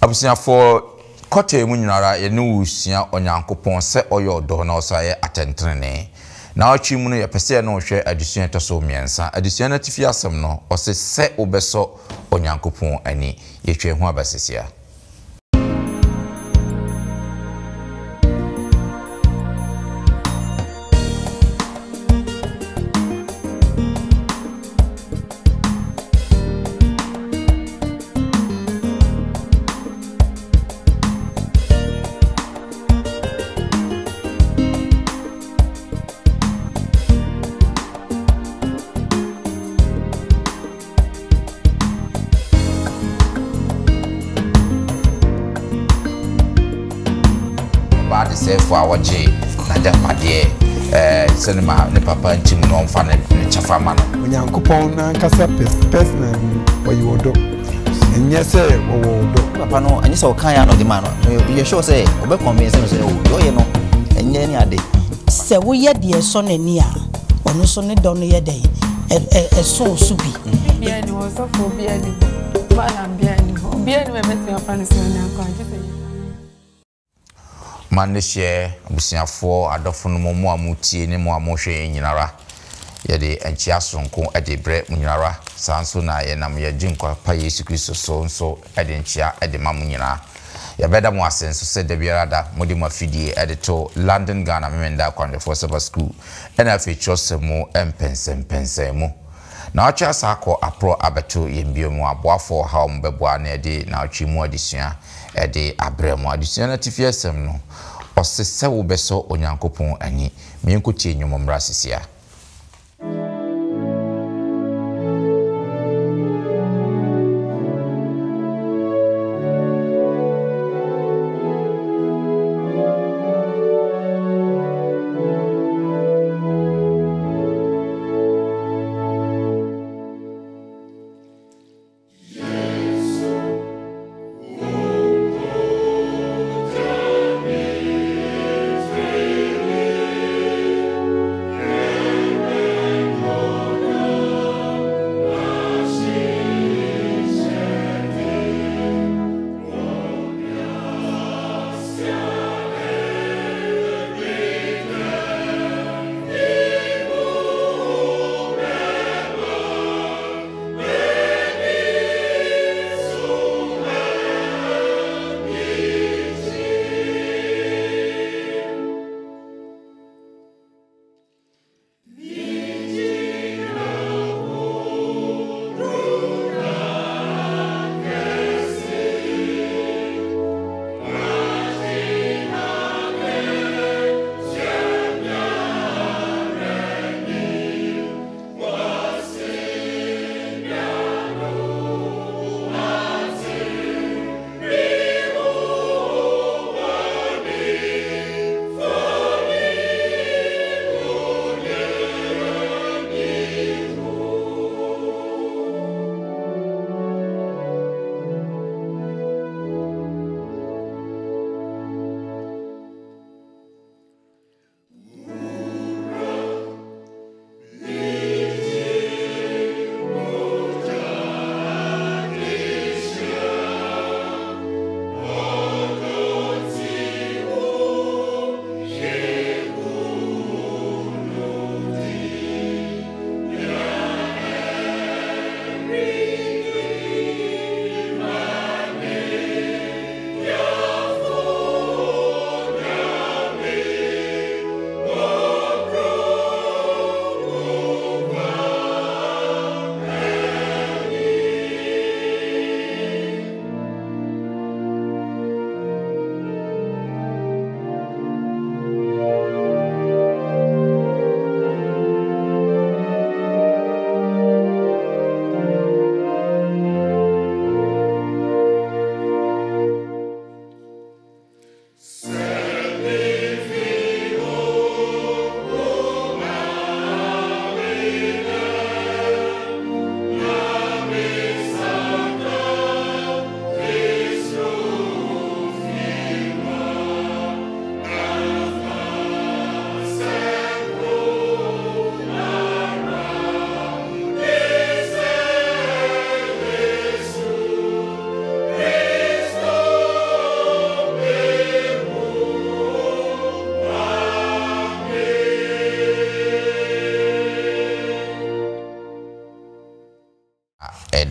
Abusuafoɔ, kɔtɛɛ mu nyinara yɛne wo resua Onyankopɔn sɛ ɔyɛ ɔdɔ na ɔsan yɛ atɛntenenee. Naawɔtwe yi mu no yɛpɛ sɛ yɛne wo hwɛ adesua a ɛtɔ so mmiɛnsa. Adesua no atifi asɛm no, ɔse sɛ wobɛsɔ Onyankopɔn ani. Yɛtwa yɛn ho aba sesia. Ɔbaa desɛefo a wɔgyee n'agyapadeɛ ɛɛ sɛ ne ma ne papa nkyim no ɔmfa ne ne kyɛfa ma no. Onyankopɔn n'ankasa personal no ɔyɛ ɔdɔ ɛnyɛ sɛ ɔwɔ ɔdɔ. Papa no ɛnyɛ sɛ ɔka yɛ ano de ma no yɛ sure sɛ ɔbɛ convince no sɛ o deɛ ɔyɛ no ɛnyɛ ne ade. Sɛ woyɛ deɛ ɛsɔ n'ani a, ɔno nso ne dɔ no yɛ dɛn? Ɛsɔ wo so bi. Obiara nni hɔ, ɔsɔfo obiara nni hɔ, malam biara nni hɔ, obiara nni hɔ a ɛbɛtumi afa no sɛ Onyankopɔn agye sɛ Yesu. M'adehyeɛ, abusuafoɔ, adɔfonom, mo a motie ne mo a mohwɛ yɛn nyinara, yɛde nkyea soronko de brɛ mo nyinara. Saa nso na yɛnam yɛn Agyenkwa pa Yesu Kristo so nso de nkyea de ma mo nyinaa. Yɛbɛda mo ase nso sɛ da biara da mode mo afidie de to London Ghana Memenda Akwanhwɛfoɔ Saba Sukuu ɛna afei kyerɛwsɛm mu mpɛnsɛmpɛnsɛn mu. Naawɔtwe asa akɔ aporɔ abɛto yɛn bio mu aboafoɔ ɔhaw mo bɛboa na yɛde naawɔtwe mu adesua de abrɛ mo. Adesua no atifi asɛm no, ɔse sɛ wobɛsɔ Onyankopɔn ani. Meɛnkɔtie nnwom mmra sisia.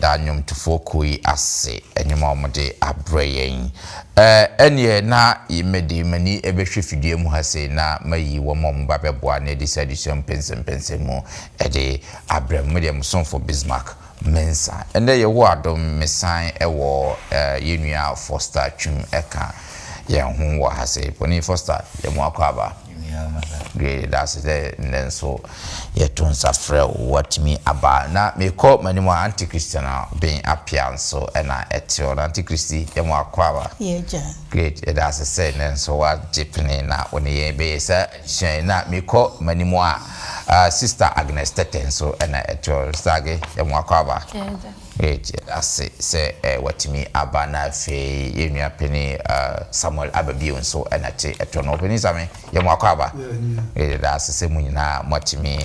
Yɛda nnwomtofoɔ kuo yi ase nnwom a wɔde abrɛ yɛn. Ɛnneɛ na mede m'ani bɛhwɛ fidua mu ha sei na mayi wɔn a wɔba bɛboa na yɛde saa adesua mpɛnsɛmpɛnsɛm mu de abrɛ mo. Me deɛ mo somfo Bismarck Mensah. Ɛnnɛ Yehowa adom mesan wɔ yɛn nua Foster Twum ka yɛn ho wɔ ha sei. Panin Foster, yɛ mo akwaaba. Great, yɛda ase sɛ nnɛ nso yɛto nsa frɛ wo woatumi aba. Na mekɔ m'anim a Auntie Christiana Ben Appiah nso na ɛte hɔ. Na Auntie Christy, yɛ mo akwaaba. Yɛagya. Great, yɛda ase sɛ nnɛ nso woagye pene na wo ne yɛn bɛyɛ saa adesua yi. Na mekɔ m'anim a Sister Agnes Tetteh nso na ɛte hɔ. Sister Age, yɛ mo akwaaba. Yɛagya. Great, yɛda ase sɛ watumi aba na afei yɛn nua panin Samuel aba bio nso na te ɛtɔ no. Ɔpanin Same, yɛ mo akwaaba. Great, yɛda ase sɛ mo nyinaa moatumi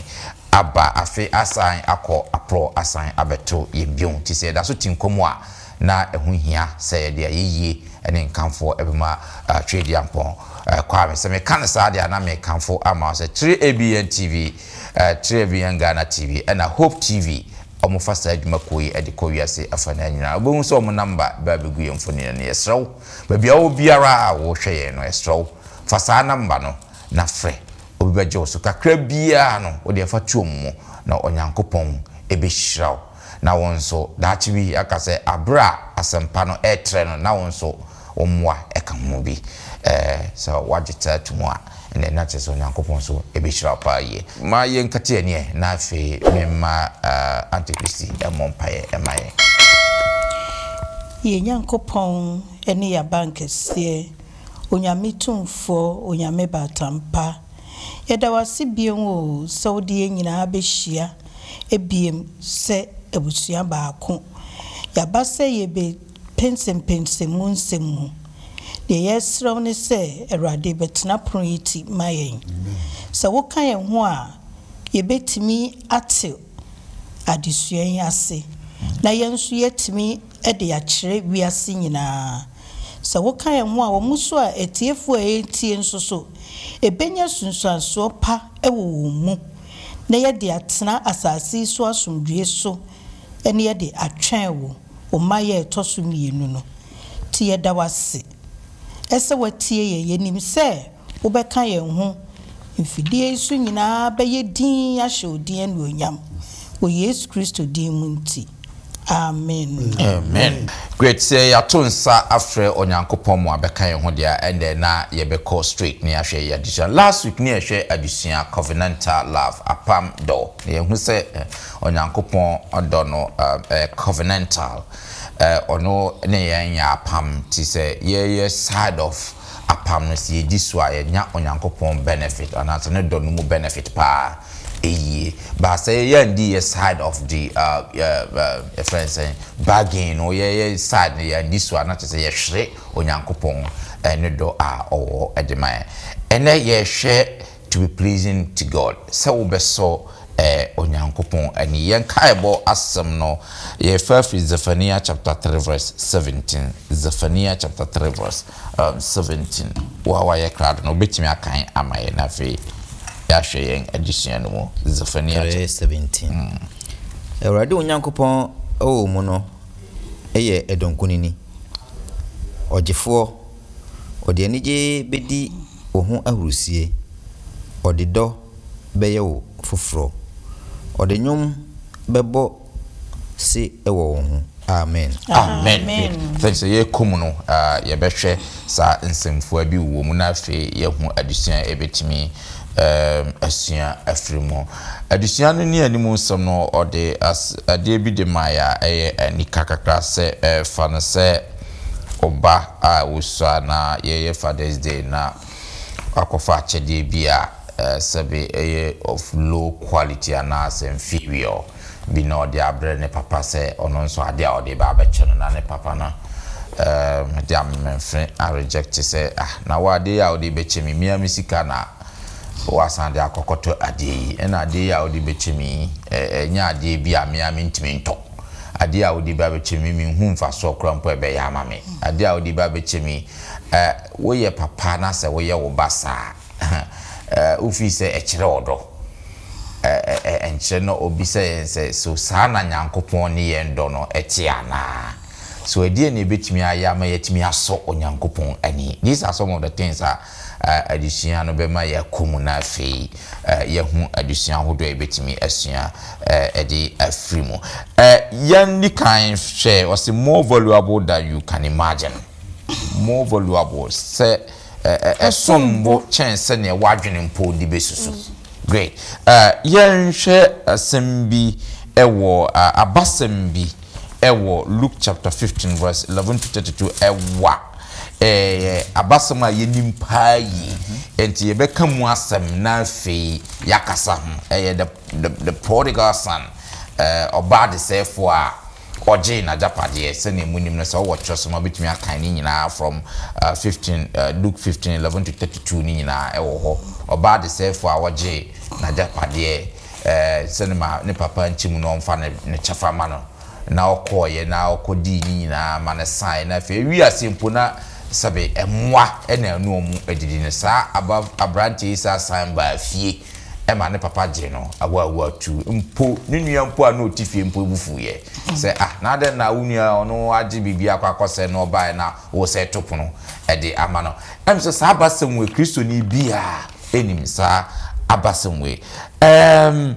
aba afe asan akɔ aporɔ asan abɛto yɛn bio. Nti sɛ yɛda so te nkwa mu a, na ɛho hia sɛ yɛde ayɛyie ne nkamfoɔ bɛma Tweaduampɔn Kwame. Sɛ meka no saa deɛ a na mekamfo ama wo sɛ 3ABN TV, 3ABN Ghana TV ɛna Hope TV Wɔfa saa adwuma kuo yi de kɔ wiase afanaa nyinaa. Wobɛhu sɛ wɔn namba bɛ abɛgu yɛn mfonini no. Yɛsrɛ wo, baabi a wowɔ biara a worehwɛ yɛn no, yɛsrɛ wo, fa saa namba no na frɛ. Obi bɛgye wo so. Kakra biara no, wo deɛ fa to wɔn mu, na Onyankopɔn bɛhyira wo. Na wo nso, daakye bi, yɛaka sɛ, aberɛ a asɛmpa no retrɛ no, na wo nso wo mmoa ka ho bi. Ɛɛ, sɛ woagye saa ato mu a, ɛnneɛ na kyerɛ sɛ Onyankopɔn nso bɛhyira wo paa yie. Ma yɛnkate yɛn ani ɛ, na afei memma Auntie Christy mmɔ mpaeɛ mma yɛn. Yɛn Nyankopɔn ne yɛn Abankɛseɛ, Onyame Tumfoɔ, Onyame Baatampa, yɛda wo ase bio o sɛ wode yɛn nyinaa abɛhyia biom sɛ abusua baako. Yɛaba sɛ yɛbɛ. Pɛnsɛmpɛnsɛm mu nsɛm mu. Deɛ yɛresrɛ wo ne sɛ, Awurade, bɛtena pono yi ti ma yɛn. Sɛ woka yɛn ho a, yɛbɛtumi ate adesua yi ase, na yɛn nso yɛatumi de akyerɛ wiase nyinaa. Sɛ woka yɛn ho a, wɔn nso a atiefoɔ a ɛretie nso so, ɛbɛnya nsunsuansoɔ pa wɔ wɔn mu, na yɛde atena asase yi so asomdwoeɛ so ne yɛde atwɛn wo. Wo mmaeɛ a ɛtɔ so mmienu no nti yɛda wo ase sɛ woatie yɛn. Yɛnim sɛ wobɛka yɛn ho. Mfidie yi so nyinaa bɛyɛ dinn ahyɛ wo din anuonyam. Wɔ Yesu Kristo din mu nti, amen. Amen. Great, sɛ yɛato nsa afrɛ Onyankopɔn ma wabɛka yɛn ho deɛ a, ɛndeɛ na yɛbɛkɔ straight na yɛahwɛ yɛn adesua. Last week na yɛhwɛ adesua Covenantal Love, Apam Dɔ. Na yɛhu sɛ Onyankopɔn dɔ no ɛyɛ covenantal, ɔno ne yɛn yɛ apam, nti sɛ yɛyɛ side of apam no, sɛ yɛdi so a yɛnya Onyankopɔn benefit anaasɛ ne dɔ no mu benefit paa yie. But sɛ yɛandi yɛ side of the yɛfrɛ no sɛn, bargain no, yɛyɛ side no yɛandi so a na kyerɛ sɛ yɛhwere Onyankopɔn ne dɔ a ɔwɔ de ma yɛn. Ɛnnɛ yɛrehwɛ To be pleasing to God, sɛ wobɛsɔ Onyankopɔn ani. Yɛn nkaebɔ asɛm no, yɛfa firi Zephaniah chapter 3 verse 17. Zephaniah chapter 3 verse 17. Wo a woayɛ krado no, wobɛtumi akan ama yɛn na afei yɛahwɛ yɛn adesua no mu. Zephaniah 3:17. Awurade wo Nyankopɔn wɔ wo mu no yɛ ɛdɔnkunini, ɔgyefoɔ. Ɔde anigye bɛdi wo ho ahurusie, ɔde dɔ bɛyɛ wo foforɔ, ɔde nnwom bɛbɔ se wɔ wo ho. Amen. Amen. Sɛ sɛ yɛkɔ mu no, yɛbɛhwɛ saa nsɛmfua bi wɔ mu na afei yɛahu adesua a yɛbɛtumi asua afiri mu. Adesua no ne anim nsɛm no, ɔde adeɛ bi de maeɛ a ɛyɛ anika kakra sɛ fa no sɛ wo ba a wosua na yɛyɛ Father's Day na wakɔfa akyɛdeɛ bi a sɛbe ɛyɛ of low quality anaasɛ inferior bi na ɔde abrɛ ne papa sɛ ɔno nso adeɛ a ɔde ba abɛkyɛ no na ne papa no de amemfene a reject sɛ ah na wo adeɛ yi a wode bɛkyɛ me mia me sika na wasan de akɔkɔtɔ adeɛ yi ɛna adeɛ yi a wode bɛkyɛ me yi ɛnyɛ adeɛ bi a mea mentumi ntɔ. Adeɛ a wode ba abɛkyɛ me yi, menhu mfasoɔ koraa mpo a ɛbɛyɛ ama me. Adeɛ a wode ba abɛkyɛ me yi, eh, woyɛ papa na sɛ woyɛ wo ba saa a, eh, wofii sɛ ɛkyerɛ ɔdɔ. nkyerɛ na ɔbisa yɛn sɛ, So saa na Nyankopɔn ne yɛn dɔ no te anaa? So ɛdeɛn na yɛbɛtumi ayɛ ama yɛatumi asɔ Onyankopɔn ani? These are some of the things a adesua no bɛma yɛakɔ mu na afei yɛahu adesua ahodoɔ a yɛbɛtumi asua de afiri mu. Yɛnni kan hwɛ, ɔse more valuable than you can imagine. More valuable, sɛ ɛsom bo kyɛn sɛdeɛ w'adwene mpo de bɛsusu. Great. Yɛnhwɛ asɛm bi wɔ abasɛm bi wɔ Luke chapter 15 verse 11 to 32 ɛwa. Ɛyɛ abasɛm a yɛnim paa yie. Nti yɛbɛka mu asɛm na afei yɛakasa ho. Ɛyɛ the, the, the prodigal son, ɔba adesɛefoɔ a ɔgyee n'agyapadeɛ. Sɛdeɛ monim no, sɛ wowɔ twerɛsɛm a wobɛtumi akan ne nyinaa from 15, Luke 15, 11 to 32 ne nyinaa ɛwɔ hɔ. Ɔbaa adesɛefoɔ a ɔgyee n'agyapadeɛ sɛ ne ma ne papa nkye mu na ɔmfa ne ne kyɛfa ma no, na ɔkɔeɛ na ɔkɔdii ne nyinaa ma no saeɛ, na afei awie aseɛ mpo na sɛbe mmoa na ɛne wɔn adidi no. Saa aba aberanteɛ yi saa san baa fie ma ne papa gyee no awaawa tuu. Mpo ne nua mpo a na ɔte fie mpo bo fuiɛ sɛ, Ah, na adɛn na wo nua ɔno agye biribi akɔ akɔsɛe na ɔbaeɛ na woresɛe to pono de ama no? Ɛm sɛ saa abasɛm wei, Kristoni biara nim saa abasɛm wei. Ɛɛm,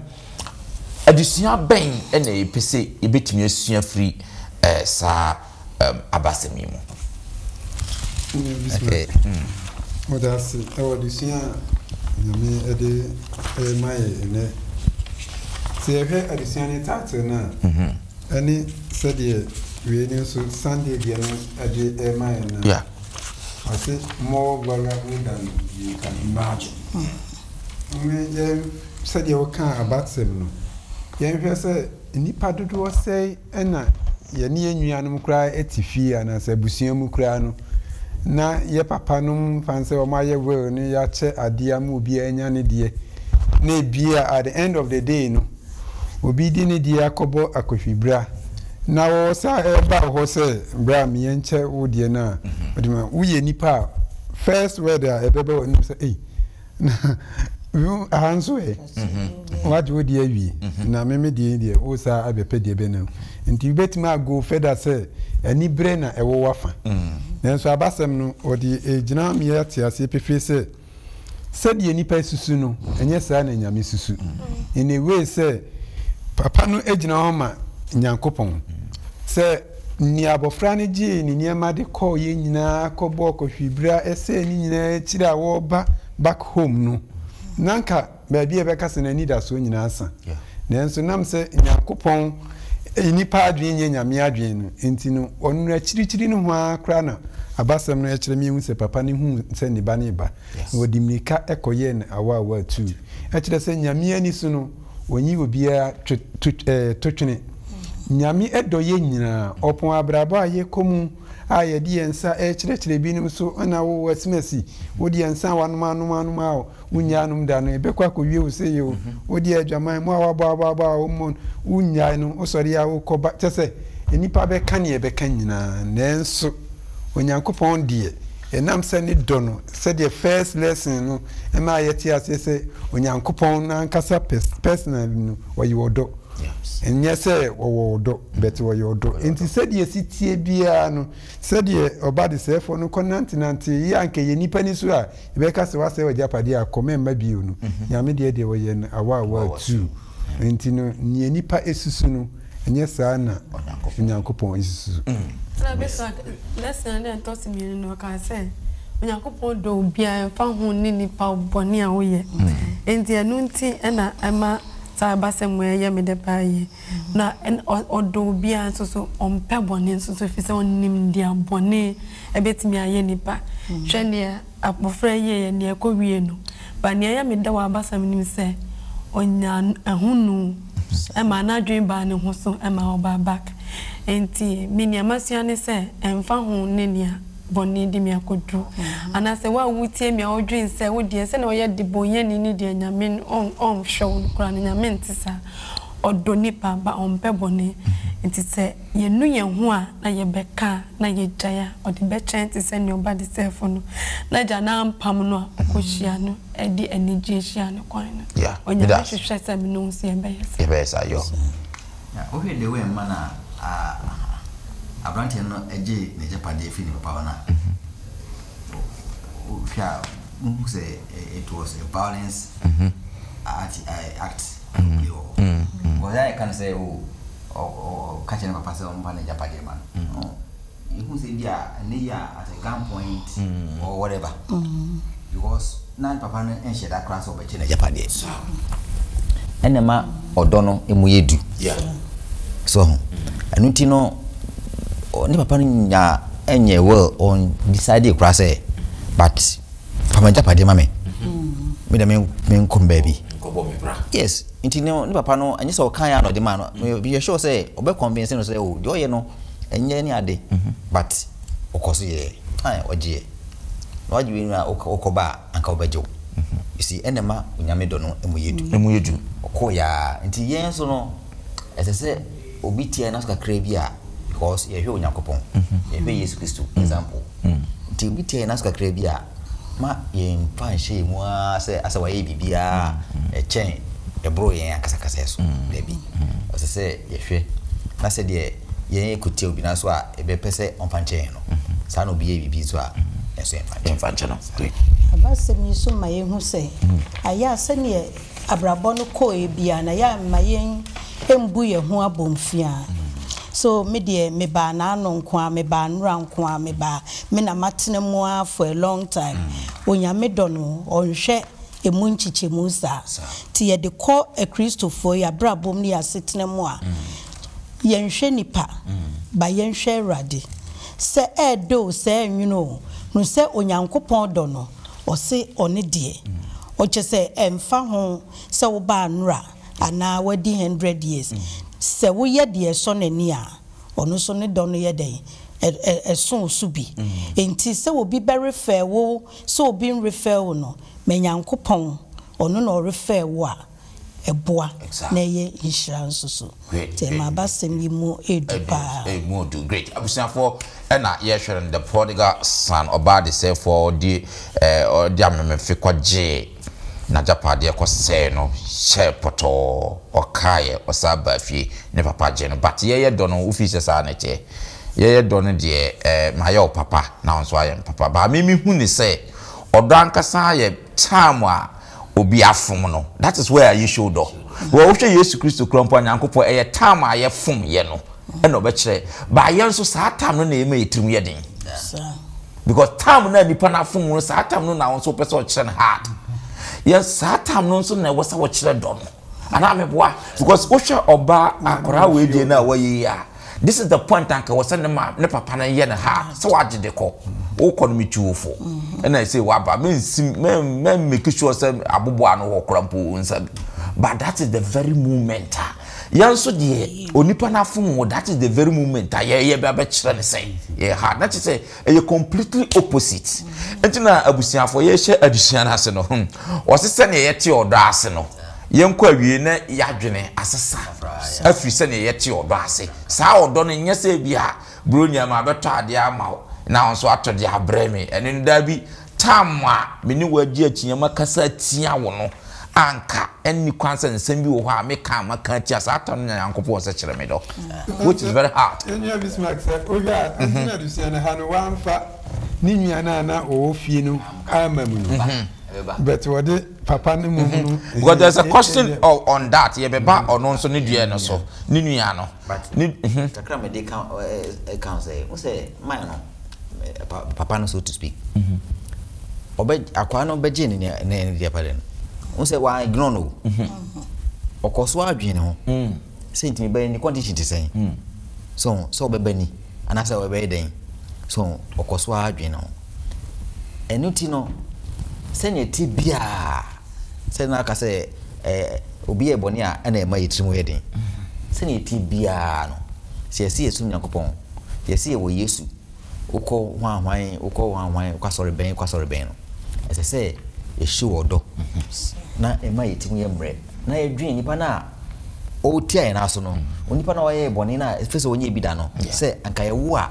adesua bɛn na yɛpɛ sɛ yɛbɛtumi asua firi saa abasɛm yi mu? Okay. Wɔda ase wɔ adesua a Nyame de rema yɛ ɛnɛ. Sɛ yɛhwɛ adesua no title no a, mhm. ɛne sɛdeɛ wei no nso Sunday deɛ no de rema yɛn no a, ɔse more valuable than you can imagine. Mm. Sɛdeɛ wokaa abatsɛm no, yɛnhwɛ sɛ nnipa dodoɔ sɛe na yɛne yɛn nuanom koraa te fie anaasɛ abusua mu koraa no, na yɛ papa nom mfa sɛ wɔn ayɛ will no yɛakyɛ adeɛ ama obiara anya ne deɛ, na ebia at the end of the day no, obi de ne deɛ akɔbɔ akɔhwibra, na wɔwɔ saa ɛreba wɔ hɔ sɛ bra me yɛnkyɛ wo deɛ no a, ɔde ma woyɛ nipa a first word a ɛbɛba w'anim sɛ ei Na aha nso ɛ, wagye wo deɛ awie, na me me deɛ deɛ wo saa abɛpɛ deɛ bɛ no. Nti wobɛtumi ago further sɛ aniberɛ na ɛwɔ w'afa. Nanso abasɛm no wɔde ɛgyina ma yɛate aseɛ pefee sɛ sɛdeɛ nnipa susu no, ɛnyɛ saa na Nyame susu. In a way sɛ papa no gyina hɔ ma Nyankopɔn sɛ Nea abɔfra no gyee ne nneɛma de kɔeɛ nyinaa kɔbɔɔ kɔhwibra sɛee ne nyinaa akyiri a wɔreba back home no, na anka baabi a yɛbɛka sɛ n'anidasoɔ nyinaa asa. Nanso nam sɛ Nyankopɔn, nnipa adwene nyɛ Nyame adwene no nti no, ɔno no akyirikyiri nohoa ara koraa na abasɛm no kyerɛ me hu sɛ papa no huu sɛ ne ba no reba, na ɔde mmirika kɔyɛɛ no awaawa atuu. Ɛkyerɛ sɛ Nyame ani so no, Ɔnyi obiara totwene. Nyame dɔ yɛn nyinaa. Ɔpɔn abrabɔ a yɛkɔ mu a yɛde yɛn nsa rekyerɛkyerɛ binom so na wo asimasi, wode yɛn nsa a wanom anom anom a wonnyae nom da no, ɛbɛkɔ akɔwie wo sei o. Wode adwaman, mo a wabɔ abɔ abɔ a wommɔ no, wonnyae no, wosɔre a wokɔ ba, kyerɛ sɛ nnipa bɛka nea ɛbɛka nyinaa, nanso Onyankopɔn deɛ, ɛnam sɛ ne dɔ no, sɛdeɛ first lesson no maa yɛte aseɛ sɛ Onyankopɔn no ankasa personally no, ɔyɛ ɔdɔ. Ɛnyɛ sɛ ɔwɔ ɔdɔ, but ɔyɛ ɔdɔ. Enti sɛdeɛ ɛsi teɛ biara no, sɛdeɛ ɔba desɛefoɔ no kɔnantenantee yi a anka ɛyɛ nnipa ani so a, yɛbɛka sɛ wasɛe w'agyapadeɛ a, kɔ mɛmma bio no, Nyame deɛ deɛ ɔyɛ no awaawa atuu. Enti no, nea nnipa susu no, ɛnyɛ saa na Onyankopɔn susu. Ɛna Bismarck lesson a na ɛtɔ so mmienu no, ɔkaa sɛ, Onyankopɔn dɔ obiara ɛmfa ho ne nipa bɔne a woyɛ. Enti ɛno nti na ɛma saa abasɛm wei yɛ me dɛ paa yie. Na ɔdɔ obiara nso so, ɔmpɛ bɔne nso so, ɛfiri sɛ ɔnim deɛ bɔne bɛtumi ayɛ nipa. Hwɛ nea abɔfra yi yɛeɛ, nea ɛkɔwiee no. But nea ɛyɛ me dɛ wɔ abasɛm no mu sɛ, ɔnyaa ahonu ma n'adwene baa ne ho so ma ɔbaa back. Enti me nea masua ne sɛ, ɛmfa ho ne nea bɔne de me akɔduru, anaasɛ wo a wotie me a wodwen sɛ wo deɛ sɛnea woyɛ debɔnyɛni no deɛ Nyame ɔnhwɛ wo no koraa no, Nyame nte saa. Ɔdɔ nipa but ɔmpɛ bɔne. Nti sɛ yɛnu yɛn ho a na yɛbɛka a na yɛgyae a, ɔde bɛkyɛ yɛn te sɛ nea ɔba desɛefo no n'agya no ampam no a ɔkɔhyia no de anigyeɛ hyia no kwan no. Yeah, Onyame meda ase. hwehwɛ sɛ me ne wo nso yɛbɛyɛ saa. Yɛbɛyɛ saa, yɔ. Na wohwɛ the way mma no a aberanteɛ no gyee n'agyapadeɛ firi ne papa hɔ no a, wohwɛ a wohu sɛ it was a violence act act play wɔ hɔ. Because yɛ ka no sɛ o ɔka kyerɛ ne papa sɛ ɔmfa n'agyapadeɛ ma no. Yɛhu sɛ bi a ɛnɛ yi a at a gun point or whatever because na ne papa no nhyɛ da koraa sɛ ɔbɛkyɛ n'agyapadeɛ. Ɛna ɛma ɔdɔ no mu yɛ du. So ho. Ɛno nti no ne papa no nya ɛnyɛ well on decide koraa sɛ but fa m'agyapadeɛ ma me. Me dɛ menkɔ me baabi. Yes. Nti no ne papa no ɛnyɛ sɛ ɔkaeɛ a na ɔde maa no. Meyɛ sure sɛ ɔbɛ convince no sɛ o deɛ ɔyɛ no ɛnyɛ ne ade but ɔkɔ so yɛɛ fine ɔgyeɛ na wagye wei no a wokɔba a anka ɔbɛgye wo you see ɛna ɛma Onyame dɔ no mu yɛ du Emu yɛ du. Ɔkɔɔ yɛ a nti yɛn nso no ɛsɛ sɛ obi tia yɛn aso kakra bi a because yɛhwɛ Onyankopɔn yɛhwɛ Yesu Kristo example nti obi tia yɛn aso kakra bi a Ma yɛmfa nhyɛ yɛn mu ara sɛ asɛ wayɛ biribiara a ɛkyɛn ɛboro yɛn ankasakasa so. Dabi. Ɛsɛ sɛ yɛhwɛ na sɛdeɛ yɛn kɔtia obi nanso a yɛbɛpɛ sɛ ɔmfa nkyɛ yɛn no, saa na obi yɛ biribi nso a yɛn nso yɛmfa nkyɛ no. Yɛmfa nkyɛ no. Great. Abasɛm yi nso ma yɛhu sɛ ayɛ a sɛdeɛ abrabɔ no kɔeɛ biara no, ɛyɛ a mma yɛmmu yɛn ho abomfiaa. So me deɛ mebaa n'ano nko ara, mebaa nnora nko ara, mebaa, me na matena mu ara for a long time. Onyame dɔ no, ɔnhwɛ ɛmu nkyekyɛmu saa. Nti yɛde kɔ akristofoɔ yɛn abrabɔ mu ne yɛn asetena mu a, yɛnhwɛ nipa, but yɛnhwɛ Awurade. Sɛ ɛɛdɛ o, sɛ ɛɛnwono o, hunu sɛ Onyankopɔn dɔ no, ɔse ɔno deɛ, ɔkyerɛ sɛ ɛmfa ho sɛ wobaa nnora, anaa wadi hundred years, sɛ woyɛ deɛ ɛsɔ n'ani a, ɔno nso ne dɔ no yɛ dɛn? Ɛso wo so bi. Enti sɛ obi bɛ refer wo, sɛ obi nrefer wo no, ma Nyankopɔn, ɔno na ɔrefer wo a, ɛboa na ɛyɛ nhyira nso so. Nti ɛma abasɛm yi mu ɛɛdu paa. Ɛmu ɔdu. Great. Abusuafoɔ, ɛna yɛhwɛ no, the prodigal son, ɔbaa adesɛefoɔ, ɔde, ɔde amemefe kɔgyee N'agyapadeɛ kɔsɛee no hyɛɛ pɔtɔɔ, ɔkaeɛ, ɔsan baa fie, ne papa gyee no. But yɛyɛ dɔ no, wofii sɛ saa na ɛteɛ? Yɛyɛ dɔ no deɛ, eh, mayɛ wo papa, na wo nso ayɛ me papa. But me mehu no sɛ, ɔdɔ ankasa yɛ time a obi afom no. That is where you show dɔ. Because wohwɛ Yesu Kristo koraa mpo a, Nyankopɔn, ɛyɛ time a yɛfom yɛ no ɛna ɔbɛkyerɛ. But yɛn nso saa time no na ɛma yɛ tirim yɛ den. Because time no a nipa no afom no, saa time no na wo nso wopɛ sɛ ɔkyerɛ no hard. Yɛ saa time no nso na ɛwɔ sɛ wɔkyerɛ dɔ no. Anaa meboa? Because wohwɛ ɔbaa akwaraa wei deɛ no a wɔyɛ yi a, this is the point anka wɔ sɛ ne ma ne papa no yɛ no hard sɛ wagye de kɔ. Wokɔ no metu wo fo. Ɛna ɛsɛ waba mensi mɛ mɛ make sure sɛ aboboa ano hɔ kora mpo wo nsa bi. But that is the very moment a Yɛn nso deɛ onipa no afom wo that is the very moment a yɛyɛ bɛ abɛkyerɛ no sɛ yɛ ha na kyerɛ sɛ ɛyɛ completely opposite nti na abusuafoɔ yɛhyɛ adesua no ase no hmm wɔse sɛdeɛ yɛte ɔdɔ ase no yɛnkɔ awie na yɛadwene asesa afiri sɛdeɛ yɛte ɔdɔ ase saa ɔdɔ no nyɛ sɛ bi a buronya ma bɛtɔ adeɛ ama wo na wo nso atɔ deɛ abrɛ me ɛno no daa bi Tam a me ne wo agye akyinnye makasa atia wo no, anka ɛnni kwan sɛ nsɛm bi wɔ hɔ a meka a maka atia saa tam no na Nyankopɔn sɛ kyerɛ me dɔ, which is very hard. Yɛn nua Bismarck, sɛ wohwɛ a, ansa na adesua no ha no, wamfa ne nua no a na ɔwɔ fie no amma mu no, but wɔde papa no mmom no. Because there's a question on that, yɛbɛba ɔno nso ne deɛ no so, ne nua no. But kakra a mede ka ho sɛ, wohu sɛ man no, papa no so to speak ɔbɛ akwaa no bɛgye ne ne ne deɛ pɛrɛ no n sɛ wa ignore no ɔkɔ so adwene ne ho sɛ ntumi bɛyɛ ne condition te sɛn so sɛ ɔbɛba ni anaasɛ ɔbɛyɛ dɛn so ɔkɔ so adwene ne ho ɛno ti no sɛnea ti biara sɛ na aka sɛ ɛɛ obi yɛ bɔne a ɛna ɛma yɛ tirim yɛ den sɛnea ti biara no sɛ yɛsi yɛ som Nyankopɔn Yɛse yɛwɔ Yesu, wokɔ hwanhwan, wokɔ hwanhwan, wokɔ asɔre bɛn, wokɔ asɔre bɛn no, ɛsɛ sɛ yɛ show ɔdɔ na ɛma yɛ ti mu yɛ mmerɛ na yɛdwen nipa no a ɔretia yɛn aso no, onipa no a wayɛ yɛn bɔne no a ɛfiri sɛ ɔnyɛɛ bi da no, sɛ anka yɛwo a,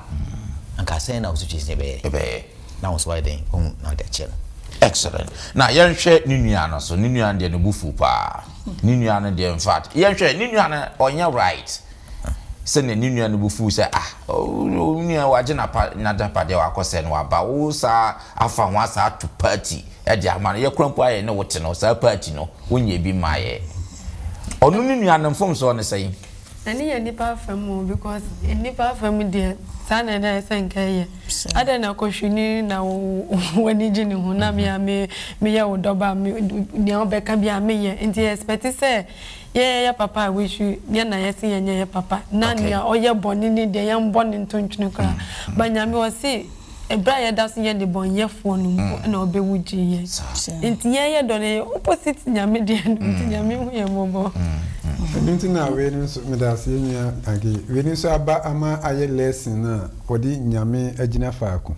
anka sɛn na wo situation bɛyɛ? Ɛbɛyɛ. Na wo nso wayɛ dɛn? Wahu na wode akyɛ no. Excellent. Na yɛnhwɛ ne nua no so. Ne nua no deɛ ne bo fu paa. Ne nua no deɛ in fact, yɛnhwɛ ne nua no ɔnyɛ right. Sɛnea ne nua no bo fuw sɛ ah, wo nua wagye n'agyapadeɛ wakɔsɛe no waba wo saa afa ho asa ato party de ama no. Yɛ kora mpo a yɛne wo te no, saa party no wonyɛɛ bi mmaa yɛn. Ɔno ne nua no mfomsoɔ ne sɛn? Ɛno yɛ nnipa afa mu o because nnipa afa mu deɛ saa na ɛda ɛsɛ nka ɛyɛ. Adɛn na kɔhwini na w'ani gye ne ho na me a me meyɛ wo dɔba a me nea wobɛka biara meyɛ nti yɛ expect sɛ yɛyɛ papa a we should yɛn na yɛse yɛnyɛ yɛ papa na nea ɔyɛ bɔne ne deɛ yɛmbɔ no nto ntwene koraa but Nyame ɔse Ɛberɛ a yɛda so yɛ nnebɔneyɛfoɔ no mpo na ɔbɛwu gyee yɛn. Nti yɛn yɛ dɔ no ɛyɛ opposite Nyame deɛ no nti Nyame hu yɛn mmɔbɔ. Ɛno nti na wei no nso, medase yɛn nua Agee, wei no nso aba ama ayɛ lesson a wɔde Nyame agyina faako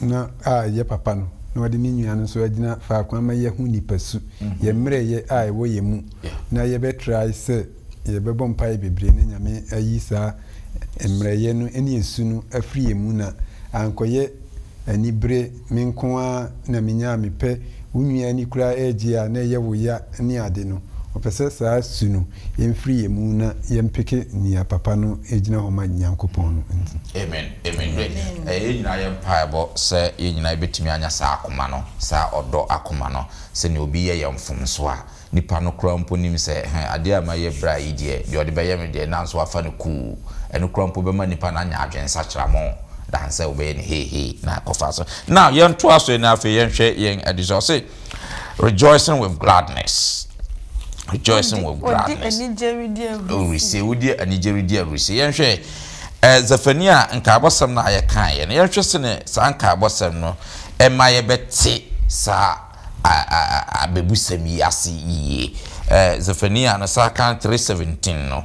na a ɛyɛ papa no na wɔde ne nua no nso agyina faako ama yɛahu nipasu, yɛn mmerɛyɛ a ɛwɔ yɛn mu na yɛbɛ try sɛ yɛbɛbɔ mpaeɛ bebree na Nyame ayi saa mmerɛyɛ no ne esu no afiri yɛn mu na ankɔyɛ anibere, me nko ara na menya a mepɛ, wo nua ani koraa regye a na ɛyɛ wo ya ne ade no. Ɔpɛ sɛ saa su no mfiri yɛn mu na yɛmpeke nea papa no gyina hɔ ma Nyankopɔn no nti. Amen amen great ɛyɛ yɛn nyinaa yɛn mpaebɔ sɛ yɛn nyinaa yɛbɛtumi anya saa akoma no saa ɔdɔ akoma no sɛnea obi yɛ yɛn mfomso a Nipa no koraa mpo nim sɛ, hɛ, adeɛ a mayɛ bra yi deɛ, deɛ ɔde bɛyɛ me deɛ, nanso wafa no kuu. Ɛno koraa mpo bɛma nipa no anya adwensakyera than sɛ wobɛyɛ no heihei na akɔfa so. Now, yɛntoa so na afei yɛnhwɛ yɛn adesua. Ɔse, rejoicing with gladness. Rejoicing with gladness. Ɔde anigye redi ahurisie. Wodi anigye redi ahurisie. Yɛnhwɛ eh, Zephaniah nkaebɔsɛm no a yɛkaeɛ no, yɛnhwɛ sɛne saa nkaebɔsɛm no ɛma yɛbɛte saa abebusɛm yi ase yiye. Zefania no saa kan 3:17 no,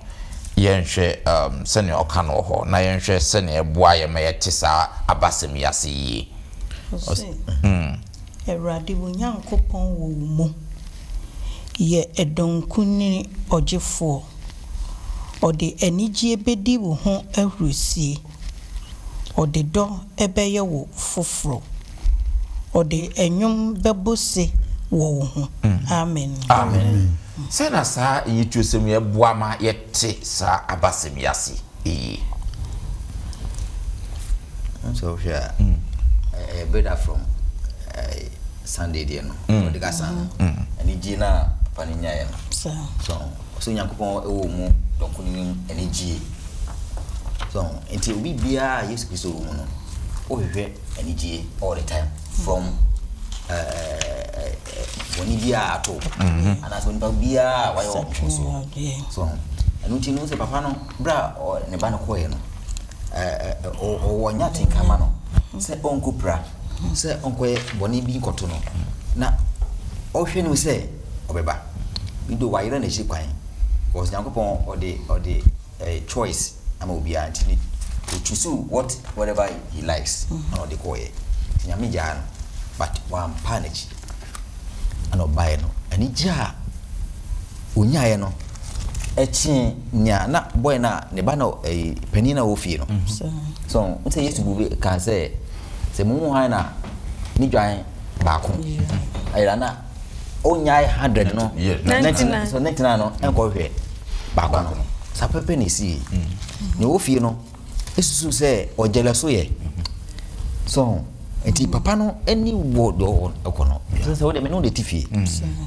yɛnhwɛ sɛnea ɔka no wɔ hɔ, na yɛnhwɛ sɛnea ɛboa yɛn ma yɛte saa abasɛm yi ase yiye. Ɔse, Awurade wo Nyankopɔn wɔ wo mu, yɛ ɛdɔnkunini ɔgyefoɔ, ɔde anigyeɛ bɛdi wo ho ahurisie. Ɔde dɔ bɛyɛ wo foforɔ. Ɔde nnwom bɛbɔ se wɔ wo ho. Amen. Amen. Sɛn na saa nyitusɛm yi boa ma yɛte saa abasɛm yi ase yie? Sɛ wohwɛ a, ɛyɛ build up from Sunday deɛ no, ɔde kasa no, anigye no a papa no nyaeɛ no. So, ɔsɛ Onyankopɔn wɔ mu dɔnko no mu anigye. So, nti obi biara a Yesu Kristo wɔ mu no, wohwehwɛ anigye all the time from bɔne biara ato anaasɛ onipa biara a wayɛ wɔn so. So, ɛno nti no sɛ papa no, berɛ a ne ba no kɔeɛ no, ɔwɔ nya atenka ma no sɛ ɔnkɔpira, sɛ ɔnkɔyɛ bɔne bi nkɔto no, na ɔhwɛ no sɛ ɔbɛba. Bi do wayera n'akyiri kwan because Nyankopɔn ɔde ɔde eh, choice ama obiara nti ne o choose what whatever he likes ɛna ɔde kɔɔyɛ nti Nyame gyaa no but wampa n'akyi ɛna ɔbaeɛ no anigye a onyaeɛ no ɛkyee nea na boy no a ne ba no ɛyi panin na ɔwɔ fie no so n sɛ Yesu bu bi kaa sɛ sɛ mo mu hwan na ne dwan baako ayera na ɔnyae 100 no 99 no nkɔhwɛ baako no saa pɛpɛ na ɛsii nea ɔwɔ fie no ɛsusu sɛ ɔgyɛlɛ so yɛ so nti papa no ani wɔ deɛ ɔkɔ no sɛ sɛ wode me ne wode te fie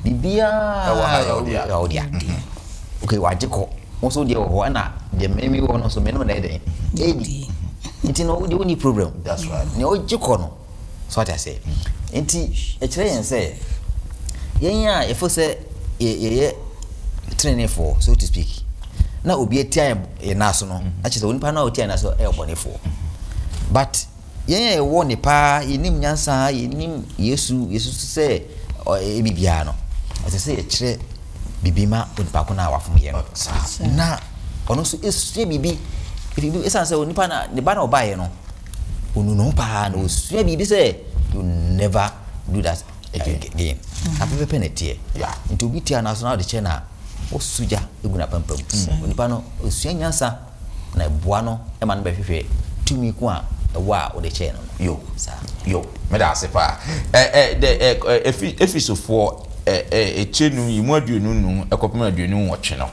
biribiaa ɛwɔ dea okay wagye kɔ wo nso deɛ wɔ hɔ ɛna deɛ meme wɔ no nso me ne wo na ɛdɛn ɛdi nti no wode wonni problem nea ɔgye kɔ no So wate aseɛ? Nti ɛkyerɛ yɛn sɛ yɛn a yɛfo sɛ yɛyɛ tenenefoɔ so to speak na obi atia yɛn nan so no akyerɛ sɛ onipa no a ɔtia yɛn nan so yɛ ɔbɔnefoɔ but yɛn a yɛwɔ ne paa yɛnim nyansa yɛnim Yesu yɛsusu sɛ ɔyɛ biribiara no ɛsɛ sɛ yɛkyerɛ biribi ma onipa ko no a wafom yɛn no na ɔno nso ɛsua biribi ɛsiane sɛ onipa no ne ba na ɔbaeɛ no Onu ne ho paa na osua biribi sɛ you never do that again. Again. Apɛpɛpɛ na ɛteɛ. Nti obi tia n'aso na ɔde kyɛ na Wɔsɔ gya gu n'apampam. Onipa no, ɔsua nyansa na ɛboa no ma no bɛhwehwɛ tumi ko a ɛwɔ a wode kyɛɛ no no. Yo. Saa. Yo. Meda ase paa. Ɛ ɛ dɛ ɛ ɛ Efi Efesofoɔ ɛ ɛ etire num yi mu 25 kɔpem 28 no,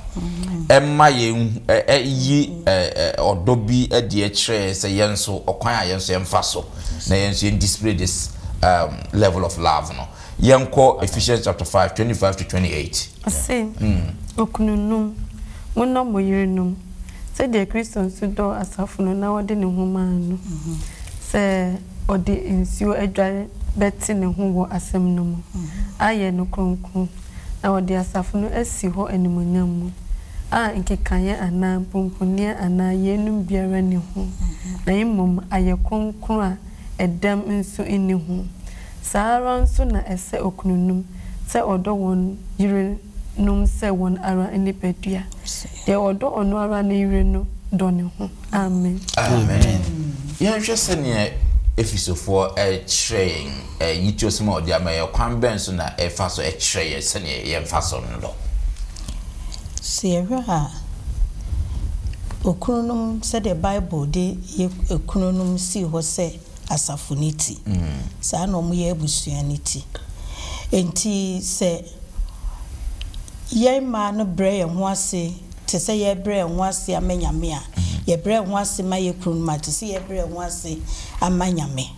ɛma yɛn ɛ ɛ yi ɛ ɛ ɔdɔ bi adi kyerɛ yɛn sɛ yɛn nso ɔkwan a yɛn nso yɛmfa so na yɛn nso yɛn display this um, level of love no. Yɛnkɔ Ephesians chapter 5, 25 to 28. Ɔse, Okununom, monnɔ mo yerenom, sɛdeɛ Kristo nso dɔɔ asafo no na ɔde ne ho maa no, sɛ ɔde nsuo adware bɛte ne ho wɔ asɛm no mu, ayɛ no kronkron, na ɔde asafo no asi hɔ animuonyam mu, a nkekaeɛ anaa mpomponeɛ anaa yeinom biara nni ho, na mmom ayɛ kronkron a ɛdɛm nso nni ho. Saa ara nso na ɛsɛ okununom sɛ wɔdɔ wɔn yerenom sɛ wɔn ara nipadua. Deɛ ɔdɔ ɔno ara ne yere no dɔ ne ho. Amen. Amen. Yɛnhwɛ sɛnea Efesofoɔ kyerɛ yɛn nyitoɔsɛm a ɔde ama yɛn, ɔkwan bɛn so na ɛfa so kyerɛ yɛn sɛnea yɛmfa so nnɔ? Sɛ yɛhwɛ a, okununom, sɛdeɛ Bible de yɛ okununom sii hɔ sɛ asafo no ti. Saa na wɔyɛ abusua no ti. Enti sɛ yɛn mmaa no brɛ yɛn ho ase te sɛ yɛrebrɛ yɛn ho ase ama Nyame a, yɛbrɛ yɛn ho ase ma yɛn kununom a, te sɛ yɛrebrɛ yɛn ho ase ama Nyame.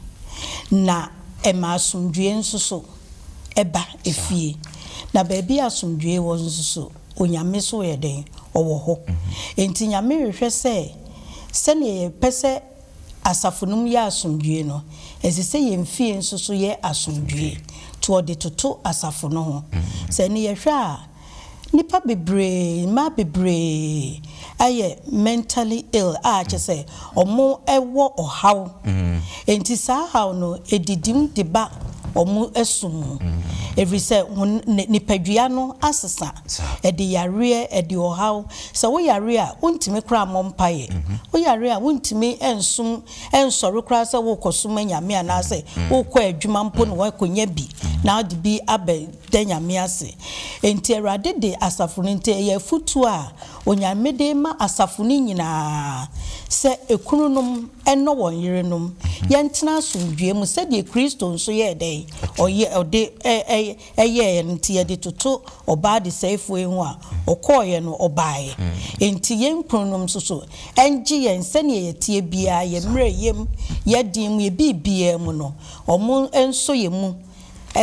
Na ɛma asomdwoeɛ nso so ba efie. Na baabi a asomdwoeɛ wɔ nso so, Onyame nso yɛ dɛn? Ɔwɔ hɔ. Enti Nyame hwehwɛ sɛ, sɛdeɛ yɛpɛ sɛ asafo no mu yɛ asomdwoe no, ɛsɛ sɛ yɛn fie nso so yɛ asomdwoe. To ɔde toto asafo no ho. Sɛ ɛno yɛhwɛ a, nnipa bebree, mmaa bebree ayɛ mentally ill a kyerɛ sɛ wɔwɔ ɔhaw. Enti saa haw no, ɛdidi mu de ba wɔn som mu. Ɛfiri sɛ wɔn nipadua no asesa. Ɛde yareɛ, ɛde ɔhaw. Sɛ wo yare a, wontumi koraa mmɔ mpaeɛ. Wo yare a, wontumi nsom, nsɔre koraa sɛ worekɔsom anyame anaasɛ worekɔ adwuma mpo na woakɔnya bi na wode bi abɛda Nyame ase. Enti Awurade de asafo no, nti ɛyɛ afutuo a Onyame de rema asafo no nyinaa sɛ ekununom nnɔ wɔn yerenom, yɛntena asomdwoeɛ mu sɛdeɛ Kristo nso yɛɛ dɛn? Ɔyɛ, ɔde ɛ, ɛ, yɛeɛ no nti yɛde toto ɔbaa desɛefoɔ yi ho a, ɔkɔeɛ no ɔbaeɛ. Enti yɛn kununom nso so ngye yɛn sɛdeɛ yɛteɛ biara, yɛn mmerɛyɛ mu, yɛn den mu, yɛn biribiara mu no, wɔn nsɔ yɛn mu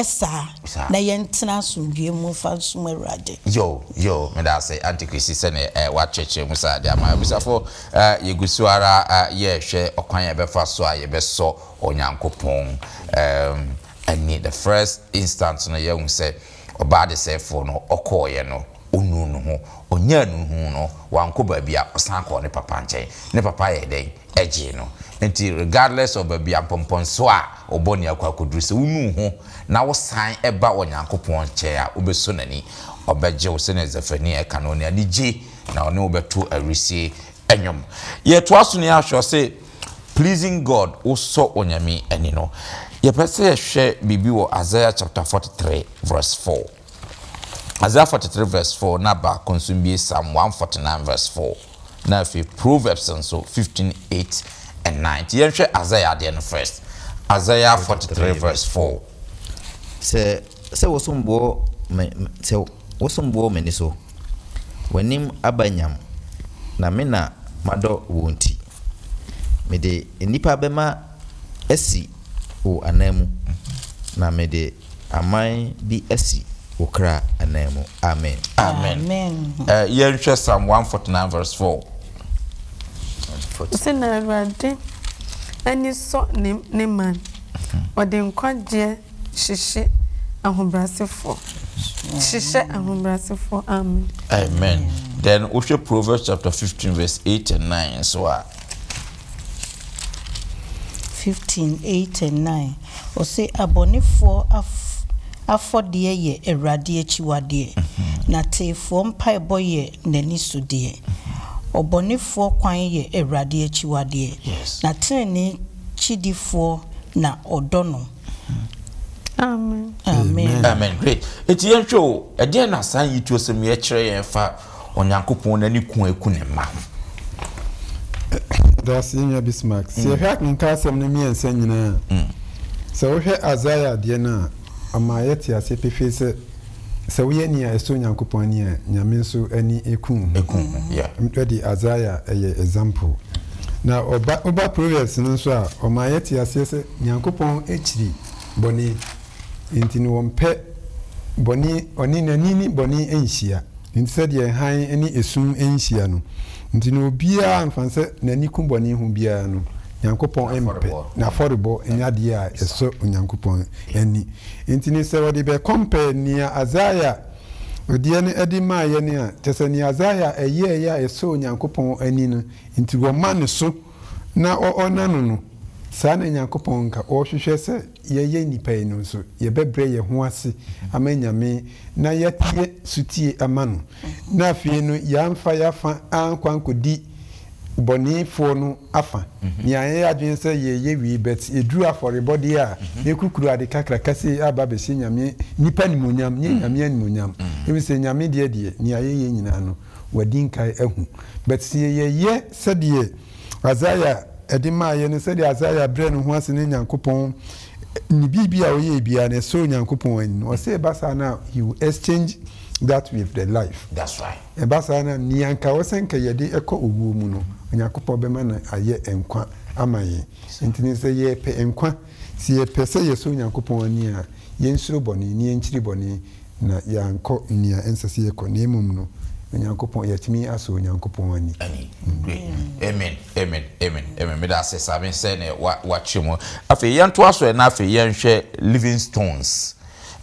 saa na yɛntena asomdwoeɛ mu mfa nsom Awurade. Yo, yo, meda ase Auntie Chrissy sɛdeɛ eh, woakyerɛkyerɛ mu saa de ama. Abusuafo, eh, yɛgu so ara eh, yɛrehwɛ ɔkwan a yɛbɛfa so a yɛbɛsɔ Onyankopɔn eh, Ɛnne the first instant no yɛahu sɛ ɔbaa desɛefoɔ no ɔkɔeɛ no ɔnuu ne ho, ɔnyaa nuhu no wankɔ baabi a ɔsan kɔɔ ne papa nkyɛn, ne papa yɛɛ dɛn? Ɛgyee no. Nti regardless of baabi a mpɔmpɔnsoɔ a wo bɔne akɔ akɔduru sɛ wonu wo ho na wo san ba Onyankopɔn nkyɛn a wobɛsɔ n'ani, ɔbɛgye wo sɛdeɛ Zephaniah ɛka no, ɔne anigye na ɔne wo bɛto awirisie Nnwom. Yɛtoa so ne ahwɛ ɔse Pleasing God, wosɔ Onyame ani no. Yɛpɛ sɛ yɛhwɛ biribi wɔ Isaiah chapter 43 verse 4. Isaiah 43 verse 4 na baako nso mbie Psalm 149 verse 4 na afei Proverbs nso 15 8 and 9. Nti yɛnhwɛ Isaiah adeɛ no first. Isaiah 43 verse 4. Sɛ sɛ wosom boɔ me sɛ wosom boɔ m'ani so. W'anim aba nyam, na me na madɔ wo nti, mede nnipa bɛma asi wo ananmu, na mede aman bi asi wo kra ananmu. Amen. Amen. Eh, yɛnhwɛ Psalm 149 verse 4. Ɔse na Awurade ani sɔ ne ne man, ɔde nkwagyeɛ hyehye ahobrɛasefoɔ. Hyehyɛ ahobrɛasefoɔ. Amen. Amen. Then wohwɛ Proverbs chapter 15 verse 8 and 9 nso a. 15, 8 and 9, ɔse abɔnefoɔ af afɔdeɛ yɛ Awurade akyiwadeɛ, na teefoɔ mpaebɔ yɛ n'ani so deɛ. Ɔbɔnefoɔ kwan yɛ Awurade akyiwadeɛ, na tenenee kyidifoɔ na ɔdɔ no. Amen. Amen. Amen. Great. Eti yɛnhwɛ o, ɛdeɛn na saa nyituosɛm yi kyerɛ yɛn fa Onyankopɔn n'ani ku a eku ne mma ho? Yɛda ase yɛn nua Bismarck. Sɛ yɛhwɛ akenkan asɛm no mmiɛnsa nyinaa a, sɛ wohwɛ Isaiah deɛ no a, ɔma yɛte aseɛ pefee sɛ, sɛ woyɛ nea ɛsɔ Onyankopɔn ani a, Nyame nso ani ku wo ho. Eku wo ho, yeah. Ɛde Isaiah yɛ example. Na ɔba, woba Proverbs no nso a, ɔma yɛte aseɛ sɛ Nyankopɔn kyiri bɔne. Enti no ɔmpɛ bɔne, ɔne n'ani ne bɔne nhyia. Enti sɛdeɛ hann ne esum nhyia no, nti no obiara mfa sɛ n'ani ku bɔne ho biara no, Nyankopɔn mpɛ. N'afɔrebɔ nyɛ adeɛ a ɛsɔ Onyankopɔn ani. Enti no sɛ wɔde bɛ compare nea Isaiah deɛ no de maeɛ no a, kyerɛ sɛ nea Isaiah ɛyɛeɛ a ɛsɔɔ Onyankopɔn ani no nti wɔma no so na ɔna no no, saa na Nyankopɔn nka ɔhwehwɛ sɛ yɛyɛ nnipa yi no nso, yɛbɛbrɛ yɛn ho ase ama Nyame na yɛayɛ sotie ama no, na afei no yɛamfa yɛafa ankɔ ankɔdi bɔnefoɔ no afa, na yɛanyɛ yɛadwene sɛ yɛreyɛ wei, but ɛduru afɔrebɔdeɛ a, yɛkukuru ade kakraka sei aba abɛhyɛ Nyame, nnipa animuonyam, nyɛ Nyame animuonyam, ɛfiri sɛ Nyame deɛ deɛ, nea yɛyɛ nyinaa no, wadi nkae ahu, but sɛ yɛyɛ sɛdeɛ Isaiah de maeɛ no, sɛdeɛ Isaiah brɛɛ ne ho ase ne Nyankopɔn, ne biribi a ɔyɛɛ biara no, ɛsɔɔ Nyankopɔn ani no, ɔsɛ ɛba saa no a, he will exchange that with the life. That's right. Ɛba saa no a, nea nka ɛwɔ sɛ nka yɛde kɔ owuo mu no, Onyankopɔn bɛma no ayɛ nkwa ama yɛn. Nti no sɛ yɛpɛ nkwa, sɛ yɛpɛ sɛ yɛsɔ Onyankopɔn ani a, yɛnsuro bɔne, na yɛnkyiri bɔne, na yɛankɔ nea ɛnsɛ sɛ yɛkɔ, na mmom no, Onyankopɔn, yɛatumi asɔ Onyankopɔn ani. Ani. Great. Amen, amen, amen, amen. Meda ase Same sɛ ne wa wakyerɛ mu. Afei yɛntoa so ɛ na afei yɛnhwɛ living stones.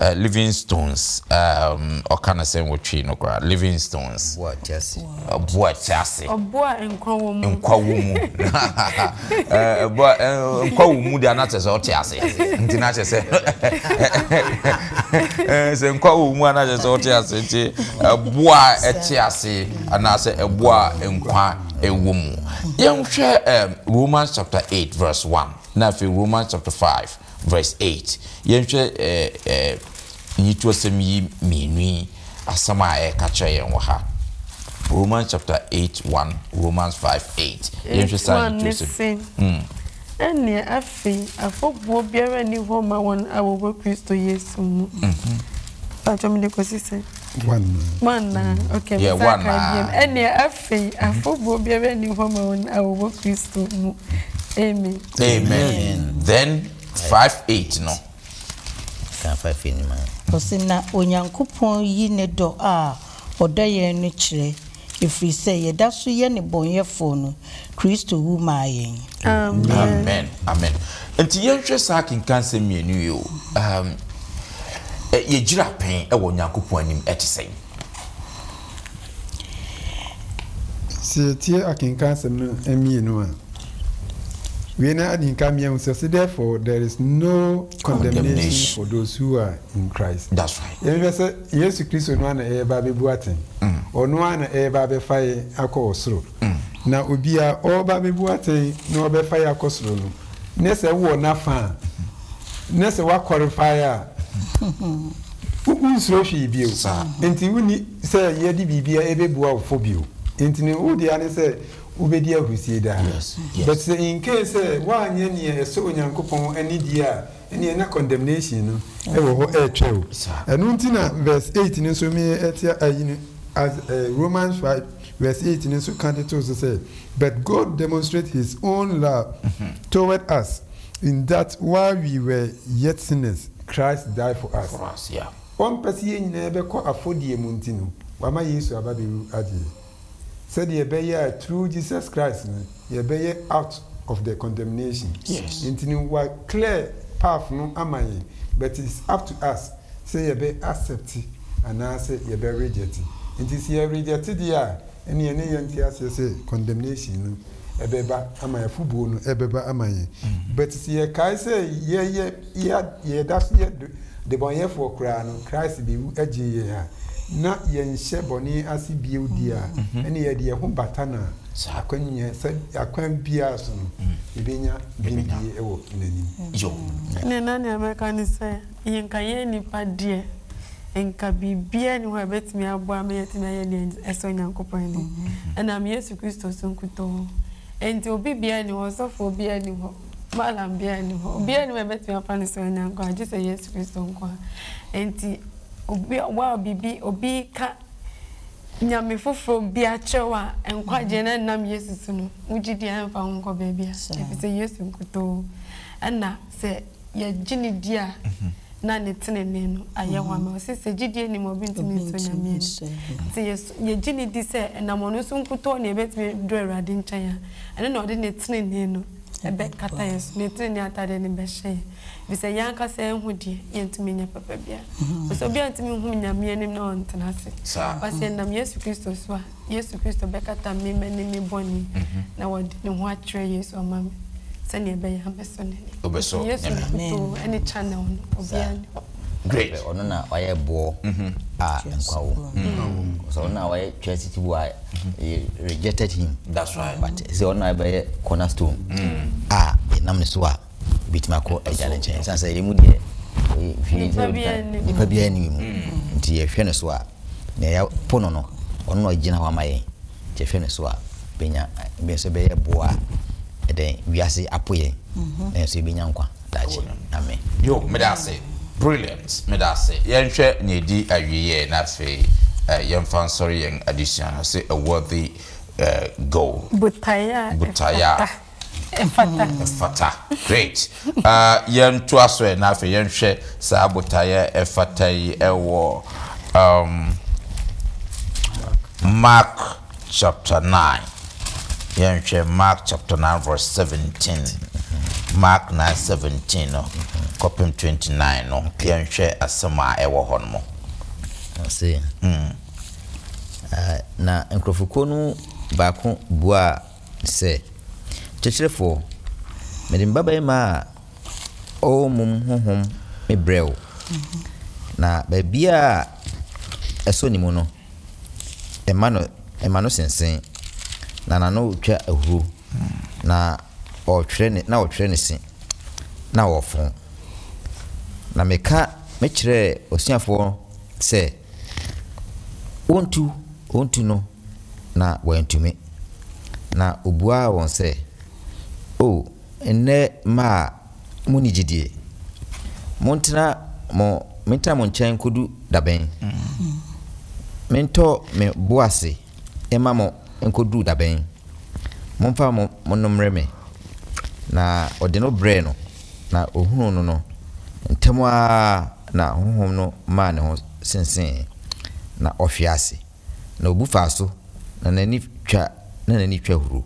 Eh, living stones. Um, ɔka no sɛ nwɔtwe no koraa. Living stones. Ɔbo a ɛte ase. Ɔbo a ɛte ase. Ɔbo a nkwa wɔ mu. Nkwa wɔ mu. Eh, ɛbo a eh, nkwa wɔ mu deɛ na kyerɛ sɛ ɔte ase. Nti na kyerɛ sɛ eh, sɛ nkwa wɔ mu a na kyerɛ sɛ ɔte ase. Nti ɛbo a ɛte ase anaasɛ ɛbo a nkwa ɛwɔ mu. Yɛnhwɛ eh, Romans chapter 8 verse 1 na afei Romans chapter 5 verse 8. Yɛnhwɛ eh, eh, nyitoasɛm yi mmienu yi asɛm a ɛreka kyerɛ yɛn wɔ ha. Romans chapter 8 1, Romans 5 8. Yɛnhwɛ saa 8 1 ne nyitoasɛm. se, Ɛnneɛ afei afɔbuo biara nni hɔ ma wɔn a wɔwɔ Kristo Yesu mu. Mpakyɛ mede kɔsi sɛn? One na. One na, okay, Yeah, mesan one kae na. biom. Ɛnneɛ afei afɔbuo biara nni hɔ ma wɔn a wɔwɔ Kristo mu. Amen. Amen. Then 5 8 no. Ka 5 8 no ma yɛn. Ɔse, Na Onyankopɔn yi ne dɔ a ɔdɔ yɛn no kyerɛ, ɛfiri sɛ yɛda so yɛ nnebɔneyɛfoɔ no, Kristo wu maa yɛn. Amen. Amen. Amen. Nti yɛnhwɛ saa akenkansɛm mmienu yi o. Um, yɛgyina pɛn wɔ Onyankopɔn anim ɛte sɛn? Sɛ yɛtie akenkansɛm no mmienu a, wei na adi nka mmienu sɛ sɛ therefore there is no condemnation for those who are in Christ. That's right. Yɛnhwɛ sɛ Yesu Kristo no ara na ɛreba abɛbu atɛn. Ɔno ara na ɛreba abɛfa yɛn akɔ ɔsoro. Na obi a ɔreba abɛbu atɛn na ɔbɛfa yɛn akɔ soro no, ne sɛ wowɔ n'afa a, ne sɛ woakɔrefae a, wonsuro hwee bio. Nti wonni sɛ yɛde biribiara ɛbɛbua wo fɔ bio. Nti no wo dea ne sɛ wobɛdi ahurusie daa. But sɛ in case sɛ woanyɛ nea ɛsɔ Onyankopɔn ani deɛ a, ɛneɛ na condemnation no ɛwɔ hɔ ɛretwɛn wo. Ɛno nti na verse 8 no nso me ɛte ayi no as Romans 5 verse 8 no nso ka de too so sɛ, But God demonstrates his own love toward us in that while we were yet sinners, Christ died for us. For us, yeah. Ɔmpɛ sɛ yɛn nyinaa bɛkɔ afɔdie mu nti no, wama Yesu aba bɛwu agye yɛn. Sɛdeɛ ɛbɛyɛ a through Jesus Christ no, yɛbɛyɛ out of the condemnation. Yes. Nti no, wa clear path no ama yɛn, but it's up to us sɛ yɛbɛ accept anaasɛ yɛbɛ reject. Nti sɛ yɛ reject deɛ a, ɛneɛ ne yɛnte aseɛ sɛ condemnation no ɛbɛba ama yɛn, afobuo no ɛbɛba ama yɛn. But sɛ yɛkae sɛ yɛyɛ, yɛda so yɛ debɔnyɛfoɔ koraa no, Christ bɛwu gyee yɛn a, na yɛnhyɛ bɔne ase bio deɛ a, ɛnneɛ yɛde yɛn ho bata no a, akwannya, sɛ, akwan biara so no, yɛbɛnya bemdie wɔ N'anim. Ɛnneɛ na nea mɛka ne sɛ, nka yɛn nnipa deɛ, nka biribiara nni hɔ a ɛbɛtumi aboa ama yɛatumi ayɛ deɛ ɛsɔ Onyankopɔn ani. Ɛnam Yesu Kristo so nkutoo. Enti obi biara nni hɔ, ɔsɔfoɔ biara nni hɔ, Mallam biara nni hɔ, obiara nni hɔ a ɛbɛtumi afa ne so anya nkwa gye sɛ Yesu Kristo nko ara. Enti obi wa biribi, obi ka nyame foforɔ bi akyerɛ wo a, nkwagyeɛ no ɛnnam Yesu so no, wogye di a ɛmfa wo nkɔ baabiara, ɛfiri sɛ Yesu nkutoo ɛna sɛ yɛgye no di a na ne tenenee no ayɛ hɔ ama. Ɔse sɛ gyidie nni mu a obi ntumi nsɔ Nyame ani. Nti yɛgye no di sɛ ɛnam ɔno so nkutoo na yɛbɛtumi aduru Awurade nkyɛn a, ɛno na ɔde ne tenenee no ɛbɛkata yɛn so, ne tenenee atadeɛ no bɛhyɛ yɛn. Ɛfiri sɛ yɛn ankasa yɛn ho deɛ, yɛntumi nyɛ papa biara. Ɔsɛ obiara ntumi nhu Nyame anim na ɔntena ase. But sɛ yɛnam Yesu Kristo so a, Yesu Kristo bɛkata me m'ani me bɔne na wɔde ne ho akyerɛ Yesu ama me sɛnea ɛbɛyɛ a mɛsɔ n'ani. Wobɛsɔ Nti Yesu Nyame. nkutoo ne channel no, obiara nni hɔ. Great. Ɔno na wayɛ boɔ a nkwa wɔ mu. Sɛ ɔno na wayɛ twɛ titi boɔ a they rejected him. That's right. But sɛ ɔno na ɛbɛyɛ cornerstone a yɛnam ne so a ebetumi akɔ agya ne nkyɛn. Ɛsan sɛ yɛn mu deɛ hwee sɛ nipa biara nni mu. Nti yɛhwɛ ne so a nea yɛapo no no ɔno na ɔgyina hɔ ama yɛn. Nti yɛhwɛ ne so a bɛnya bɛ nso bɛyɛ boɔ a ɛdɛn wiase apo yɛn na yɛn nso yɛbɛnya nkwa daakye. Amen. Yo, meda ase. Brilliant. Meda ase. Yɛnhwɛ nea ɛdi awieɛ na afei yɛmfa nsɔre yɛn adesua no. Ɔse a worthy goal. Botaeɛ a Botaeɛ a ɛfata. Ɛfata. Great. Yɛntoa so ɛ na afei yɛnhwɛ saa botaeɛ a ɛfata yi ɛwɔ um, Mark chapter 9. Yɛnhwɛ Mark chapter 9 verse 17. Mark 9 17 no kɔpem 29 no yɛnhwɛ asɛm a ɛwɔ hɔ no mo. Ɔse, na nkurɔfokuo no baako buaa sɛ, Kyerɛkyerɛfoɔ, mede me babarima a ɔwɔ mum honhom mebrɛ wo, na baabiara a ɛsɔ ne mu no, ɛma no ɛma no sensen, na n'ano twa ahuro, na ɔtwerɛ ne na ɔtwerɛ ne se, na ɔfɔn. Na meka mekyerɛɛ asuafoɔ sɛ wɔntu wɔntu no, na wɔantumi. Na ɔbuaa wɔn sɛ, O nnɛ mma a monni gyidie, montena mo mentena mo nkyɛn nkɔdu da bɛn? Mentɔ me bo ase mma mo nkɔduru da bɛn? Momfa mo mo no mmrɛ me. Na ɔde no brɛɛ no, na ɔhunuu no no, ntɛm ara na honhom no maa ne ho sensee, na ɔhwee ase. Na obu faa so, na n'ani twa na n'ani twa huro.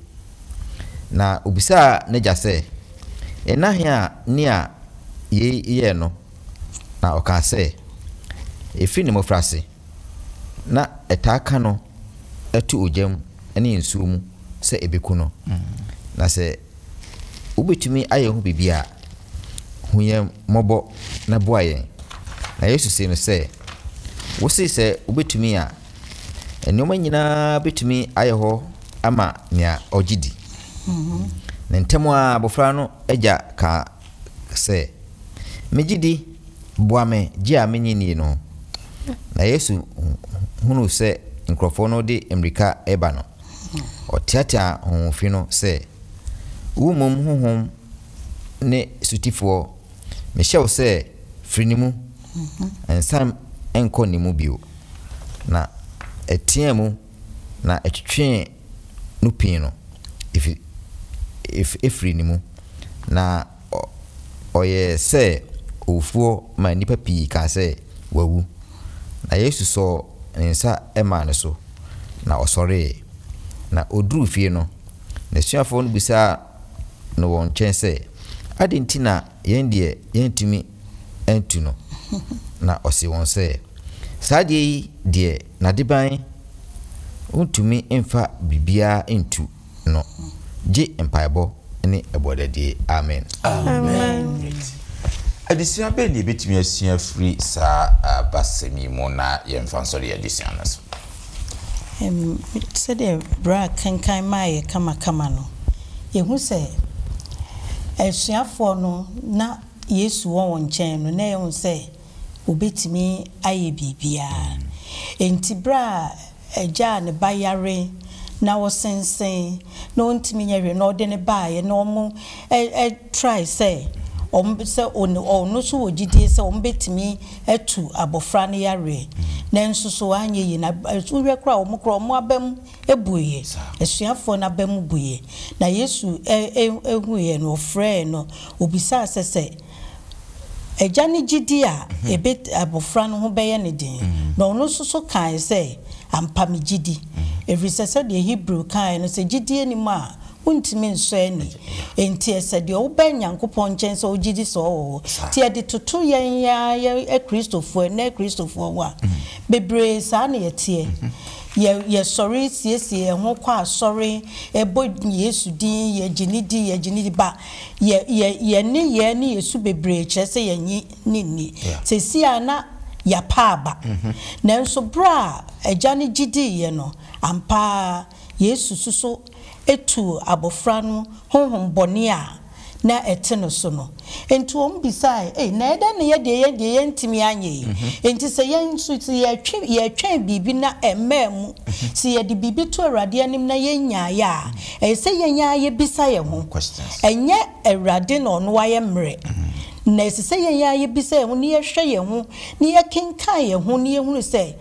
Na obisaa n'agya sɛ, Nna he a ne a yei yɛɛ no? Na ɔkaa sɛ, Efiri ne mmɔfraase, na ɛtaa ka no to ogya mu ne nsuo mu sɛ ebeku no. Na sɛ wobetumi ayɛ ho biribi a, hu yɛn mmɔbɔ na boa yɛn. Na Yesu see no sɛ, Wose sɛ wobetumi a, nneɛma nyinaa betumi ayɛ hɔ ama nea ɔgye di. Na ntɛm ara abofra no agya kaa sɛ, Megye di, boa me gye a minnye nni no. Na Yesu hunuu sɛ nkurɔfoɔ no de mmirika reba no, ɔteateaa honhom fi no sɛ, Wo mmom honhom ne sotifoɔ, mehyɛ wo sɛ firi ne mu, nsan nkɔ ne mu bio. Na ɛteaa mu, na ɛtwetwee no pii no, ɛfirii ne mu. Na ɔyɛɛ sɛ owufoɔ maa nnipa pii kaa sɛ, Wawu. Na Yesu sɔɔ ne nsa maa no so, na ɔsɔree. Na ɔduruu fie no, n'asuafoɔ no bisaa no wɔn nkyɛn sɛ, Adɛn nti na yɛn deɛ yɛantumi antu no? Na ɔsee wɔn sɛ, Saa adeɛ yi deɛ n'adeban wontumi mfa biribiara ntu no, gye mpaebɔ ne abuadadie. Amen. Amen. Adesua bɛn na yɛbɛtumi asua afiri saa abasɛm yi mu na yɛmfa nsɔre yɛn adesua no so? Sɛdeɛ bra kenkan maa yɛ kamakama no, yɛhu sɛ asuafoɔ no na Yesu wɔ wɔn nkyɛn no, na yɛhu sɛ wɔbɛtumi ayɛ biribiara. Enti berɛ a agya a ne ba yare na ɔsensen na ɔntumi nyɛ hwee na ɔde no baeɛ na wɔn try sɛ wɔn sɛ ɔno nso wɔ gyidie sɛ wɔn bɛtumi atu abɔfra no yareɛ nanso so anyɛ yie na wohwɛ koraa wɔn koraa wɔn aba mu buiɛ, asuafoɔ no aba mu buiɛ na Yesu huiɛ no ɔfrɛɛ no ɔbisaa sɛ sɛ Agya no gye di a, ebe, abofra no ho bɛyɛ no den. Na ɔno nso so kae sɛ, Ampa, megye di. Ɛfiri sɛ sɛdeɛ Hebrew kaeɛ no, sɛ gyidie nni mu a, wontumi nsɔ ani. Enti ɛsɛ deɛ wobɛn Nyankopɔn nkyɛn sɛ wogye di sɛ ɔwɔ hɔ. Nti yɛde toto yɛn ara yɛn Akristofoɔ, ɛnnɛ Akristofoɔ ho a, bebree saa na yɛteɛ. Yɛ, yɛsɔre siesie yɛn ho kɔ asɔre, bɔ Yesu din, yɛgye no di, yɛgye no di, but Yɛ, yɛ, yɛn nneyɛɛ ne yɛn su bebree kyerɛ sɛ yɛnnye no nni. Seesei ara na yɛapa aba. Nanso berɛ a agya no gye diiɛ no, ampa ara Yesu nso so tuu abɔfra no honhom bɔne a na ɛte no so no. Enti wɔbisae, Ei, na ɛdɛn na yɛ deɛ yɛn deɛ yɛantumi anyɛ yi? Enti sɛ yɛn nso, sɛ yɛtwe, yɛtwɛn biribi na ɛmmaa mu, sɛ yɛde biribi to Awurade anim na yɛnnyaeɛ a, ɛyɛ sɛ yɛn ara yɛbisa yɛn ho. Ɛnyɛ Awurade na ɔno wayɛ mmerɛ. Na ɛsɛ sɛ yɛn ara yɛbisa yɛn ho na yɛhwɛ yɛn ho na yɛkenkan yɛn ho na yɛhunu sɛ,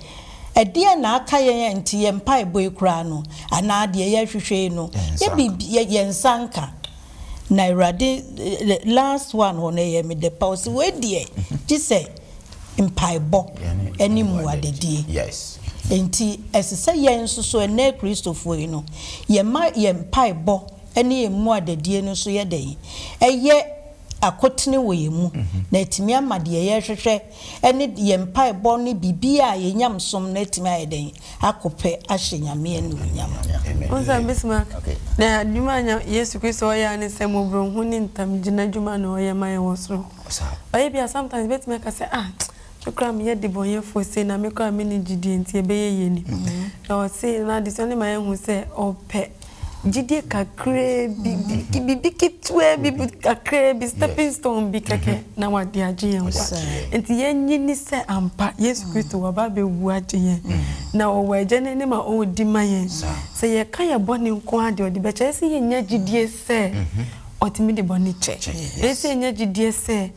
ɛdeɛn na aka yɛn a nti yɛn mpaebɔ yi koraa no anaa deɛ yɛrehwehwɛ yi no, yɛ biribi, yɛn nsa nka. Na Awurade last one hɔ no ɛyɛ me dɛ pa, ɔse wei deɛ gye sɛ mpaebɔ ne mmuadadie. Enti ɛsɛ sɛ yɛn nso so ɛnnɛ Kristofoɔ yi no, yɛma yɛn mpaebɔ ne yɛn mmuadadie no nso yɛ dɛn? Ɛyɛ akotene wɔ yɛn mu, na atumi ama deɛ yɛrehwehwɛ ne yɛn mpaebɔ ne biribiara a yɛn nyamesom no atumi ayɛ dɛn? Akɔpɛ ahyɛ Nyame anuonyam. Wohu sɛ Bismarck, na adwuma a Yesu Kristo ɔyɛ ara ne sɛ mmɔborɔhunu ne ntamgyina adwuma na ɔyɛ ma yɛn wɔ soro. Ɔyɛ bi a sometimes bɛtumi aka sɛ ah me koraa meyɛ debɔnyɛfoɔ sei na me koraa menni gyidie nti ɛbɛyɛ yie ni. Na ɔse na adesua no ma yɛhu sɛ ɔpɛ gyidie kakraa bi, biribi ketewaa bi, kakraa bi, stepping stone bi kɛkɛ na wade agye yɛn nkwa. Nti yɛnnye nni sɛ ampa Yesu Kristo waba abɛwu agye yɛn, na ɔwɔ Agya no anim a ɔredi ma yɛn. Sɛ yɛka yɛn bɔne nko ara deɛ ɔde bɛkyɛ. Ɛsɛ sɛ yɛnya gyidie sɛ ɔtumi de bɔne kyɛ. Ɛsɛ sɛ yɛnya gyidie sɛ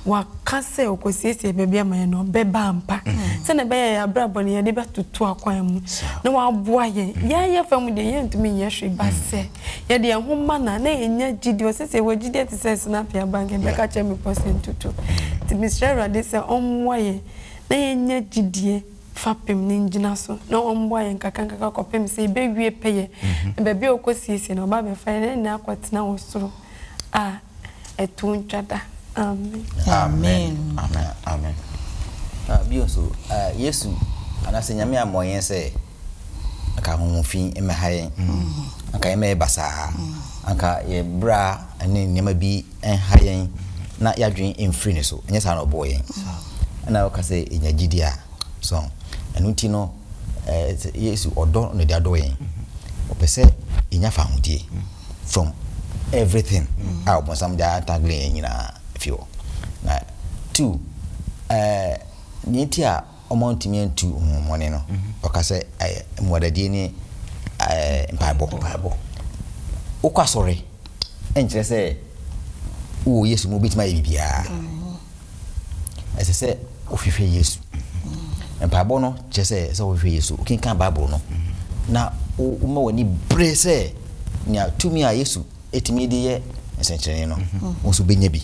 waka sɛ ɔkɔsiesie baabi ama yɛn no, ɔbɛba ampa. Sɛdeɛ ɛbɛyɛ a yɛn abrabɔ no yɛde bɛtoto akwan mu na waboa yɛn. Yɛn yɛn fa mu deɛ yɛntumi nyɛ hwee ba sɛ yɛde yɛn ho ma no a na yɛnya gyidie. Ɔse sɛ yɛwɔ gyidie te sɛ sinapi aba anka yɛbɛka akyerɛ bepɔ sɛ ntutu. Nti mesrɛ Awurade sɛ ɔmmoa yɛn na yɛnya gyidie fapem no ngyina so na ɔmmoa yɛn nkakrankakra kɔpem sɛ yɛbɛwie pɛyɛ na baabi a ɔkɔsiesie no ɔba abɛfa yɛn na yɛn nyinaa akɔtena wɔ soro a ɛtoɔ ntwa da. Amen. Amen. Amen. Amen. Ah, bio nso, ah, Yesu anaasɛ Nyame ammɔ yɛn sɛ anka honhom fi mmɛha yɛn, anka yɛmmɛyɛ basaa, anka yɛn bra ne nneɛma bi nha yɛn na yɛadwene mfiri ne so. Ɛnyɛ saa na ɔbɔɔ yɛn. Ɛna ɔka sɛ yɛnya gyidi a, so ɛno nti no, Yesu ɔdɔ na ɔde adɔ yɛn. Ɔpɛ sɛ yɛnya fahodie from everything a ɔbonsam de atangle yɛn nyinaa fi hɔ. Na two, ɛɛ nea nti a wɔantumi antu honhommɔne no, ɔka sɛ ɛyɛ mmuadadie ne ɛɛ mpaebɔ. Mpaebɔ. Wokɔ asɔre ɛnkyerɛ sɛ wowɔ Yesu mu wobɛtumi ayɛ biribiara. Ɛsɛ sɛ wohwehwɛ Yesu. Mpaebɔ no kyerɛ sɛ sɛ wohwehwɛ Yesu, wokenkan Bible no, na woma w'ani bere sɛ nea tumi a Yesu tumi de yɛ nsɛnkyerɛnne no, wo nso bɛnya bi.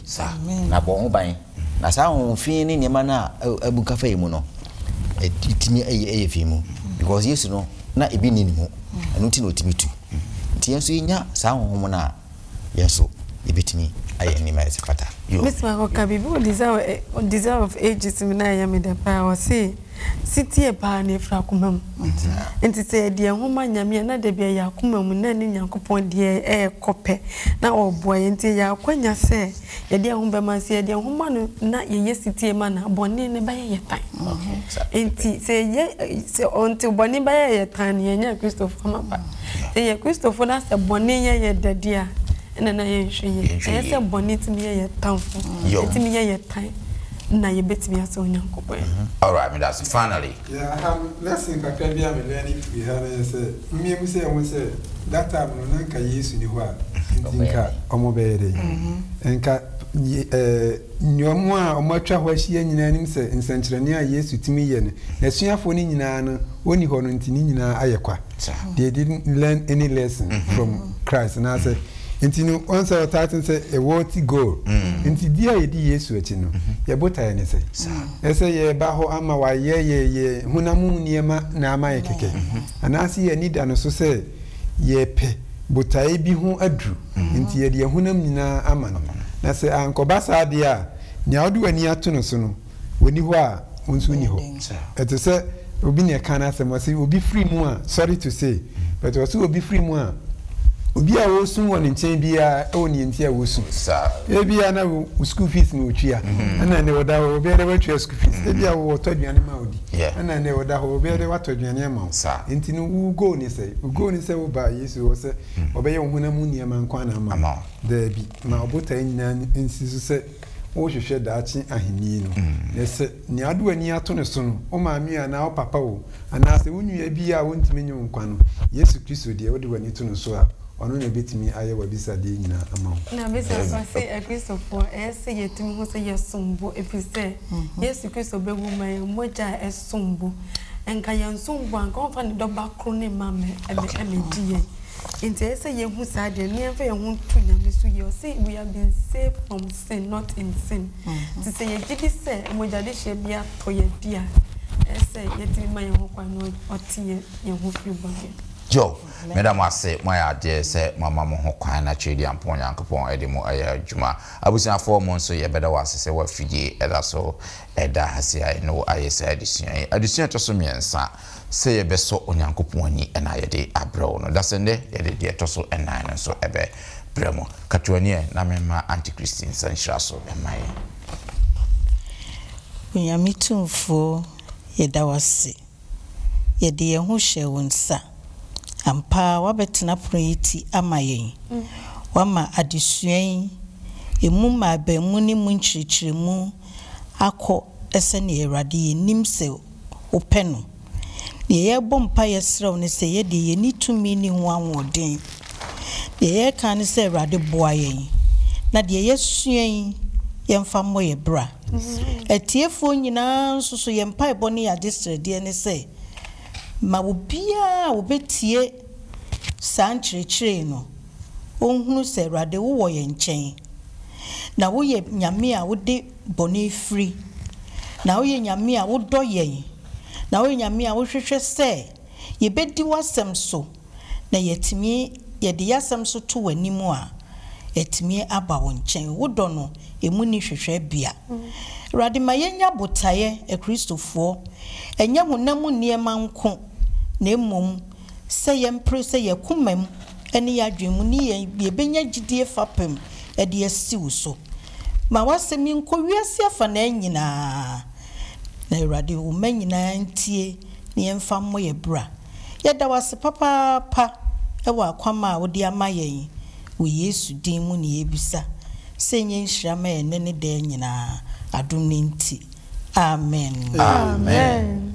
Na bɔ ho ban. Na saa honhom fi ne nneɛma no a abu ka fa yɛ mu no, ɛtumi ɛyɛ fi mu. Because Yesu no, na ebi nni ne mu. Ɛno nti na ɔtumi tu. Nti yɛn nso yɛnya saa honhom no a, yɛn nso yɛbɛtumi ayɛ. ayɛ anim ayɛ sɛ fata. Mɛtumi akɔka biribi wɔ Desire of Desire of Ages mu na ɛyɛ me dɛ paa. Ɔse, Setie paa na ɛfiri akoma mu. Nti sɛ yɛde yɛn ho ma Nyame a, na dabi ɛyɛ akoma mu na ɛne Nyankopɔn deɛ ɛrekɔ pɛ na ɔreboa yɛn. Nti ɛyɛ akwanya sɛ yɛde yɛn ho bɛma no. Sɛ yɛde yɛn ho ma no na yɛyɛ setie ma no a, bɔne no bɛyɛ yɛn tan. Nti sɛ yɛyɛ sɛ until bɔne bɛyɛ yɛn tan no, yɛnyɛ Kristofo amapa. Sɛ yɛyɛ Kristofo na sɛ bɔne yɛ yɛn dɛ deɛ a, ɛna na yɛnhwɛ yie. Ɛyɛ sɛ bɔne tumi yɛ yɛn tamfo, ɛtumi yɛ yɛn tan, na yɛbɛtumi asɔ Onyankopɔn ani. Alright, meda ase. Finally. Yeah, ha no lesson kakra bi a me learn firi ha no yɛ sɛ mmiemu sɛ ɛho sɛ that time no na nka Yesu ni hɔ a nti nka ɔmo bɛyɛ dɛ nka ɛɛ nneɛma a ɔmo atwa hɔ ahyia nyinaa nim sɛ nsɛnkyerɛnne a Yesu tumi yɛ no n'asuafoɔ no nyinaa no ɔnni hɔ no nti ne nyinaa ayɛ kwa. They didn't learn any lesson from Christ anaasɛ nti no wɔn sɛ ɔtaa ten sɛ a worthy goal nti di a yɛdi Yesu akyi no yɛ botaeɛ ne sɛ ɛsɛ yɛba hɔ ama wayɛ yɛ yɛ honam mu nneɛma na ama yɛ kɛkɛ anaasɛ yɛn ani da no so sɛ yɛpɛ botaeɛ bi ho aduru nti yɛde yɛn honam nyinaa ama no na sɛ ankɔba saa deɛ a nea wode w'ani ato no so no Ɔnni hɔ a, wo nso wonni hɔ. Ɛte sɛ obi na ɛka n'asɛm, ɔse obi firi mu a, sorry to say, but ɔse obi firi mu a, obi a ɔresu wɔ ne nkyɛn biara wɔ nea nti a ɔresu. Ebia na wo school fees na ɔtua, ɛna ɛnɛ ɔda hɔ, obiara dɛ watua school fees. Ebia wo ɔtɔ aduane ma odi, ɛna ɛnɛ ɔda hɔ, obiara dɛ watɔ aduane ama wo. Nti no wo goal ne sɛ, wo goal ne sɛ woba Yesu hɔ sɛ ɔbɛyɛ wo honam mu nneɛma nko ara na ama wo. Daabi, ma wo botaeɛ nyinaa nsi so sɛ Worehwehwɛ daakye Ahenni no. Na sɛ nea wode w'ani ato no so no, wo maame anaa wo papa oo, anaasɛ wo nua bi a ontumi nye wo nkwa no, Yesu Kristo deɛ, wode w'ani to no so a, ɔno na obetumi ayɛ w'abisadeɛ nyinaa ama wo. Na bisa nso ɔse Akristofoɔ ɛyɛ sɛ yɛtumi hu sɛ yɛsom bo ɛfiri sɛ Yesu Kristo bɛwu ma yɛn mogya a ɛsom bo. Nka yɛnsom bo a nka ɔmfa ne dɔ ba koro no mma mmɛgye yɛn. Nti ɛyɛ sɛ yɛhu saa deɛ no na yɛmfa yɛn ho nto Nyame so yie. Ɔse we have been saved from sin not in sin. Nti sɛ yɛgye di sɛ mogyadehyeɛ bi atɔ yɛn adi a, ɛyɛ sɛ yɛtumi ma yɛn ho kwan na ɔte yɛn ho firi bɔne mu. Joe, meda mo ase, moayɛ adeɛ sɛ moama mo ho kwan na Tweediampɔn Nyankopɔn de mo ayɛ adwuma. Abusuafoɔ, mo nso yɛbɛda wo ase sɛ w'afidie da so da ha sei a yɛne wo ayɛ saa adesua yi. Adesua a ɛtɔ so mmiɛnsa. Sɛ yɛbɛsɔ Onyankopɔn ani na yɛde abrɛ wo no. Dasɛ nnɛ yɛde deɛ ɛtɔ so nnan no nso bɛbrɛ mo. Kata w'ani ɛ na memma Antikristi nsa nhyira so mma yɛn. Onyame Tumfoɔ yɛda wo ase, yɛde yɛn ho hyɛ wo nsa. Ampa ara woabɛtena pono yi ti ama yɛn. Woama adesua yi, ɛmu mmaabamu ne mu nkyerɛkyerɛmu akɔ sɛdeɛ Awurade yɛnim sɛ wopɛ no. Deɛ yɛrebɔ mpaeɛ srɛ wo ne sɛ, yɛ deɛ yɛnni tumi nni ho ahoɔden. Deɛ yɛreka ara ne sɛ, Awurade boa yɛn, na deɛ yɛasua yi, yɛmfa mmɔ yɛn bra. Atiefoɔ nyinaa nso so, yɛn mpaebɔ ne yɛn adesrɛdeɛ ne sɛ, ma obiara a ɔbɛtie saa nkyerɛkyerɛ yi no, ɔnhunu sɛ, Awurade wowɔ yɛn nkyɛn, na woyɛ Nyame a wode bɔne firi. Na woyɛ Nyame a wodɔ yɛn, na woyɛ Nyame a wohwehwɛ sɛ yɛbɛdi w'asɛm so, na yɛatumi, yɛde y'asɛm so to w'anim a, yɛatumi aba wo nkyɛn. Wo dɔ no, ɛmu nni hwehwɛbea. Awurade, ma yɛnya botaeɛ, Akristofoɔ, ɛnyɛ honam mu nneɛma nko, na mmom sɛ yɛmpere sɛ yɛn komam ne yɛn adwene mu ne yɛn yɛbɛnya gyidie fapem de asi wo so. Ma w'asɛm yi nkɔ wiase afanaa nyinaa, na Awurade wo mma nyinaa ntie na yɛmfa mmɔ yɛn bra. Yɛda wo ase papaapa wɔ akwamma a wode ama yɛn wɔ Yesu din mu na yɛbisa sɛ ɛnyɛ nhyira ma yɛn nnɛ ne daa nyinaa, adom no nti. Amen. Amen.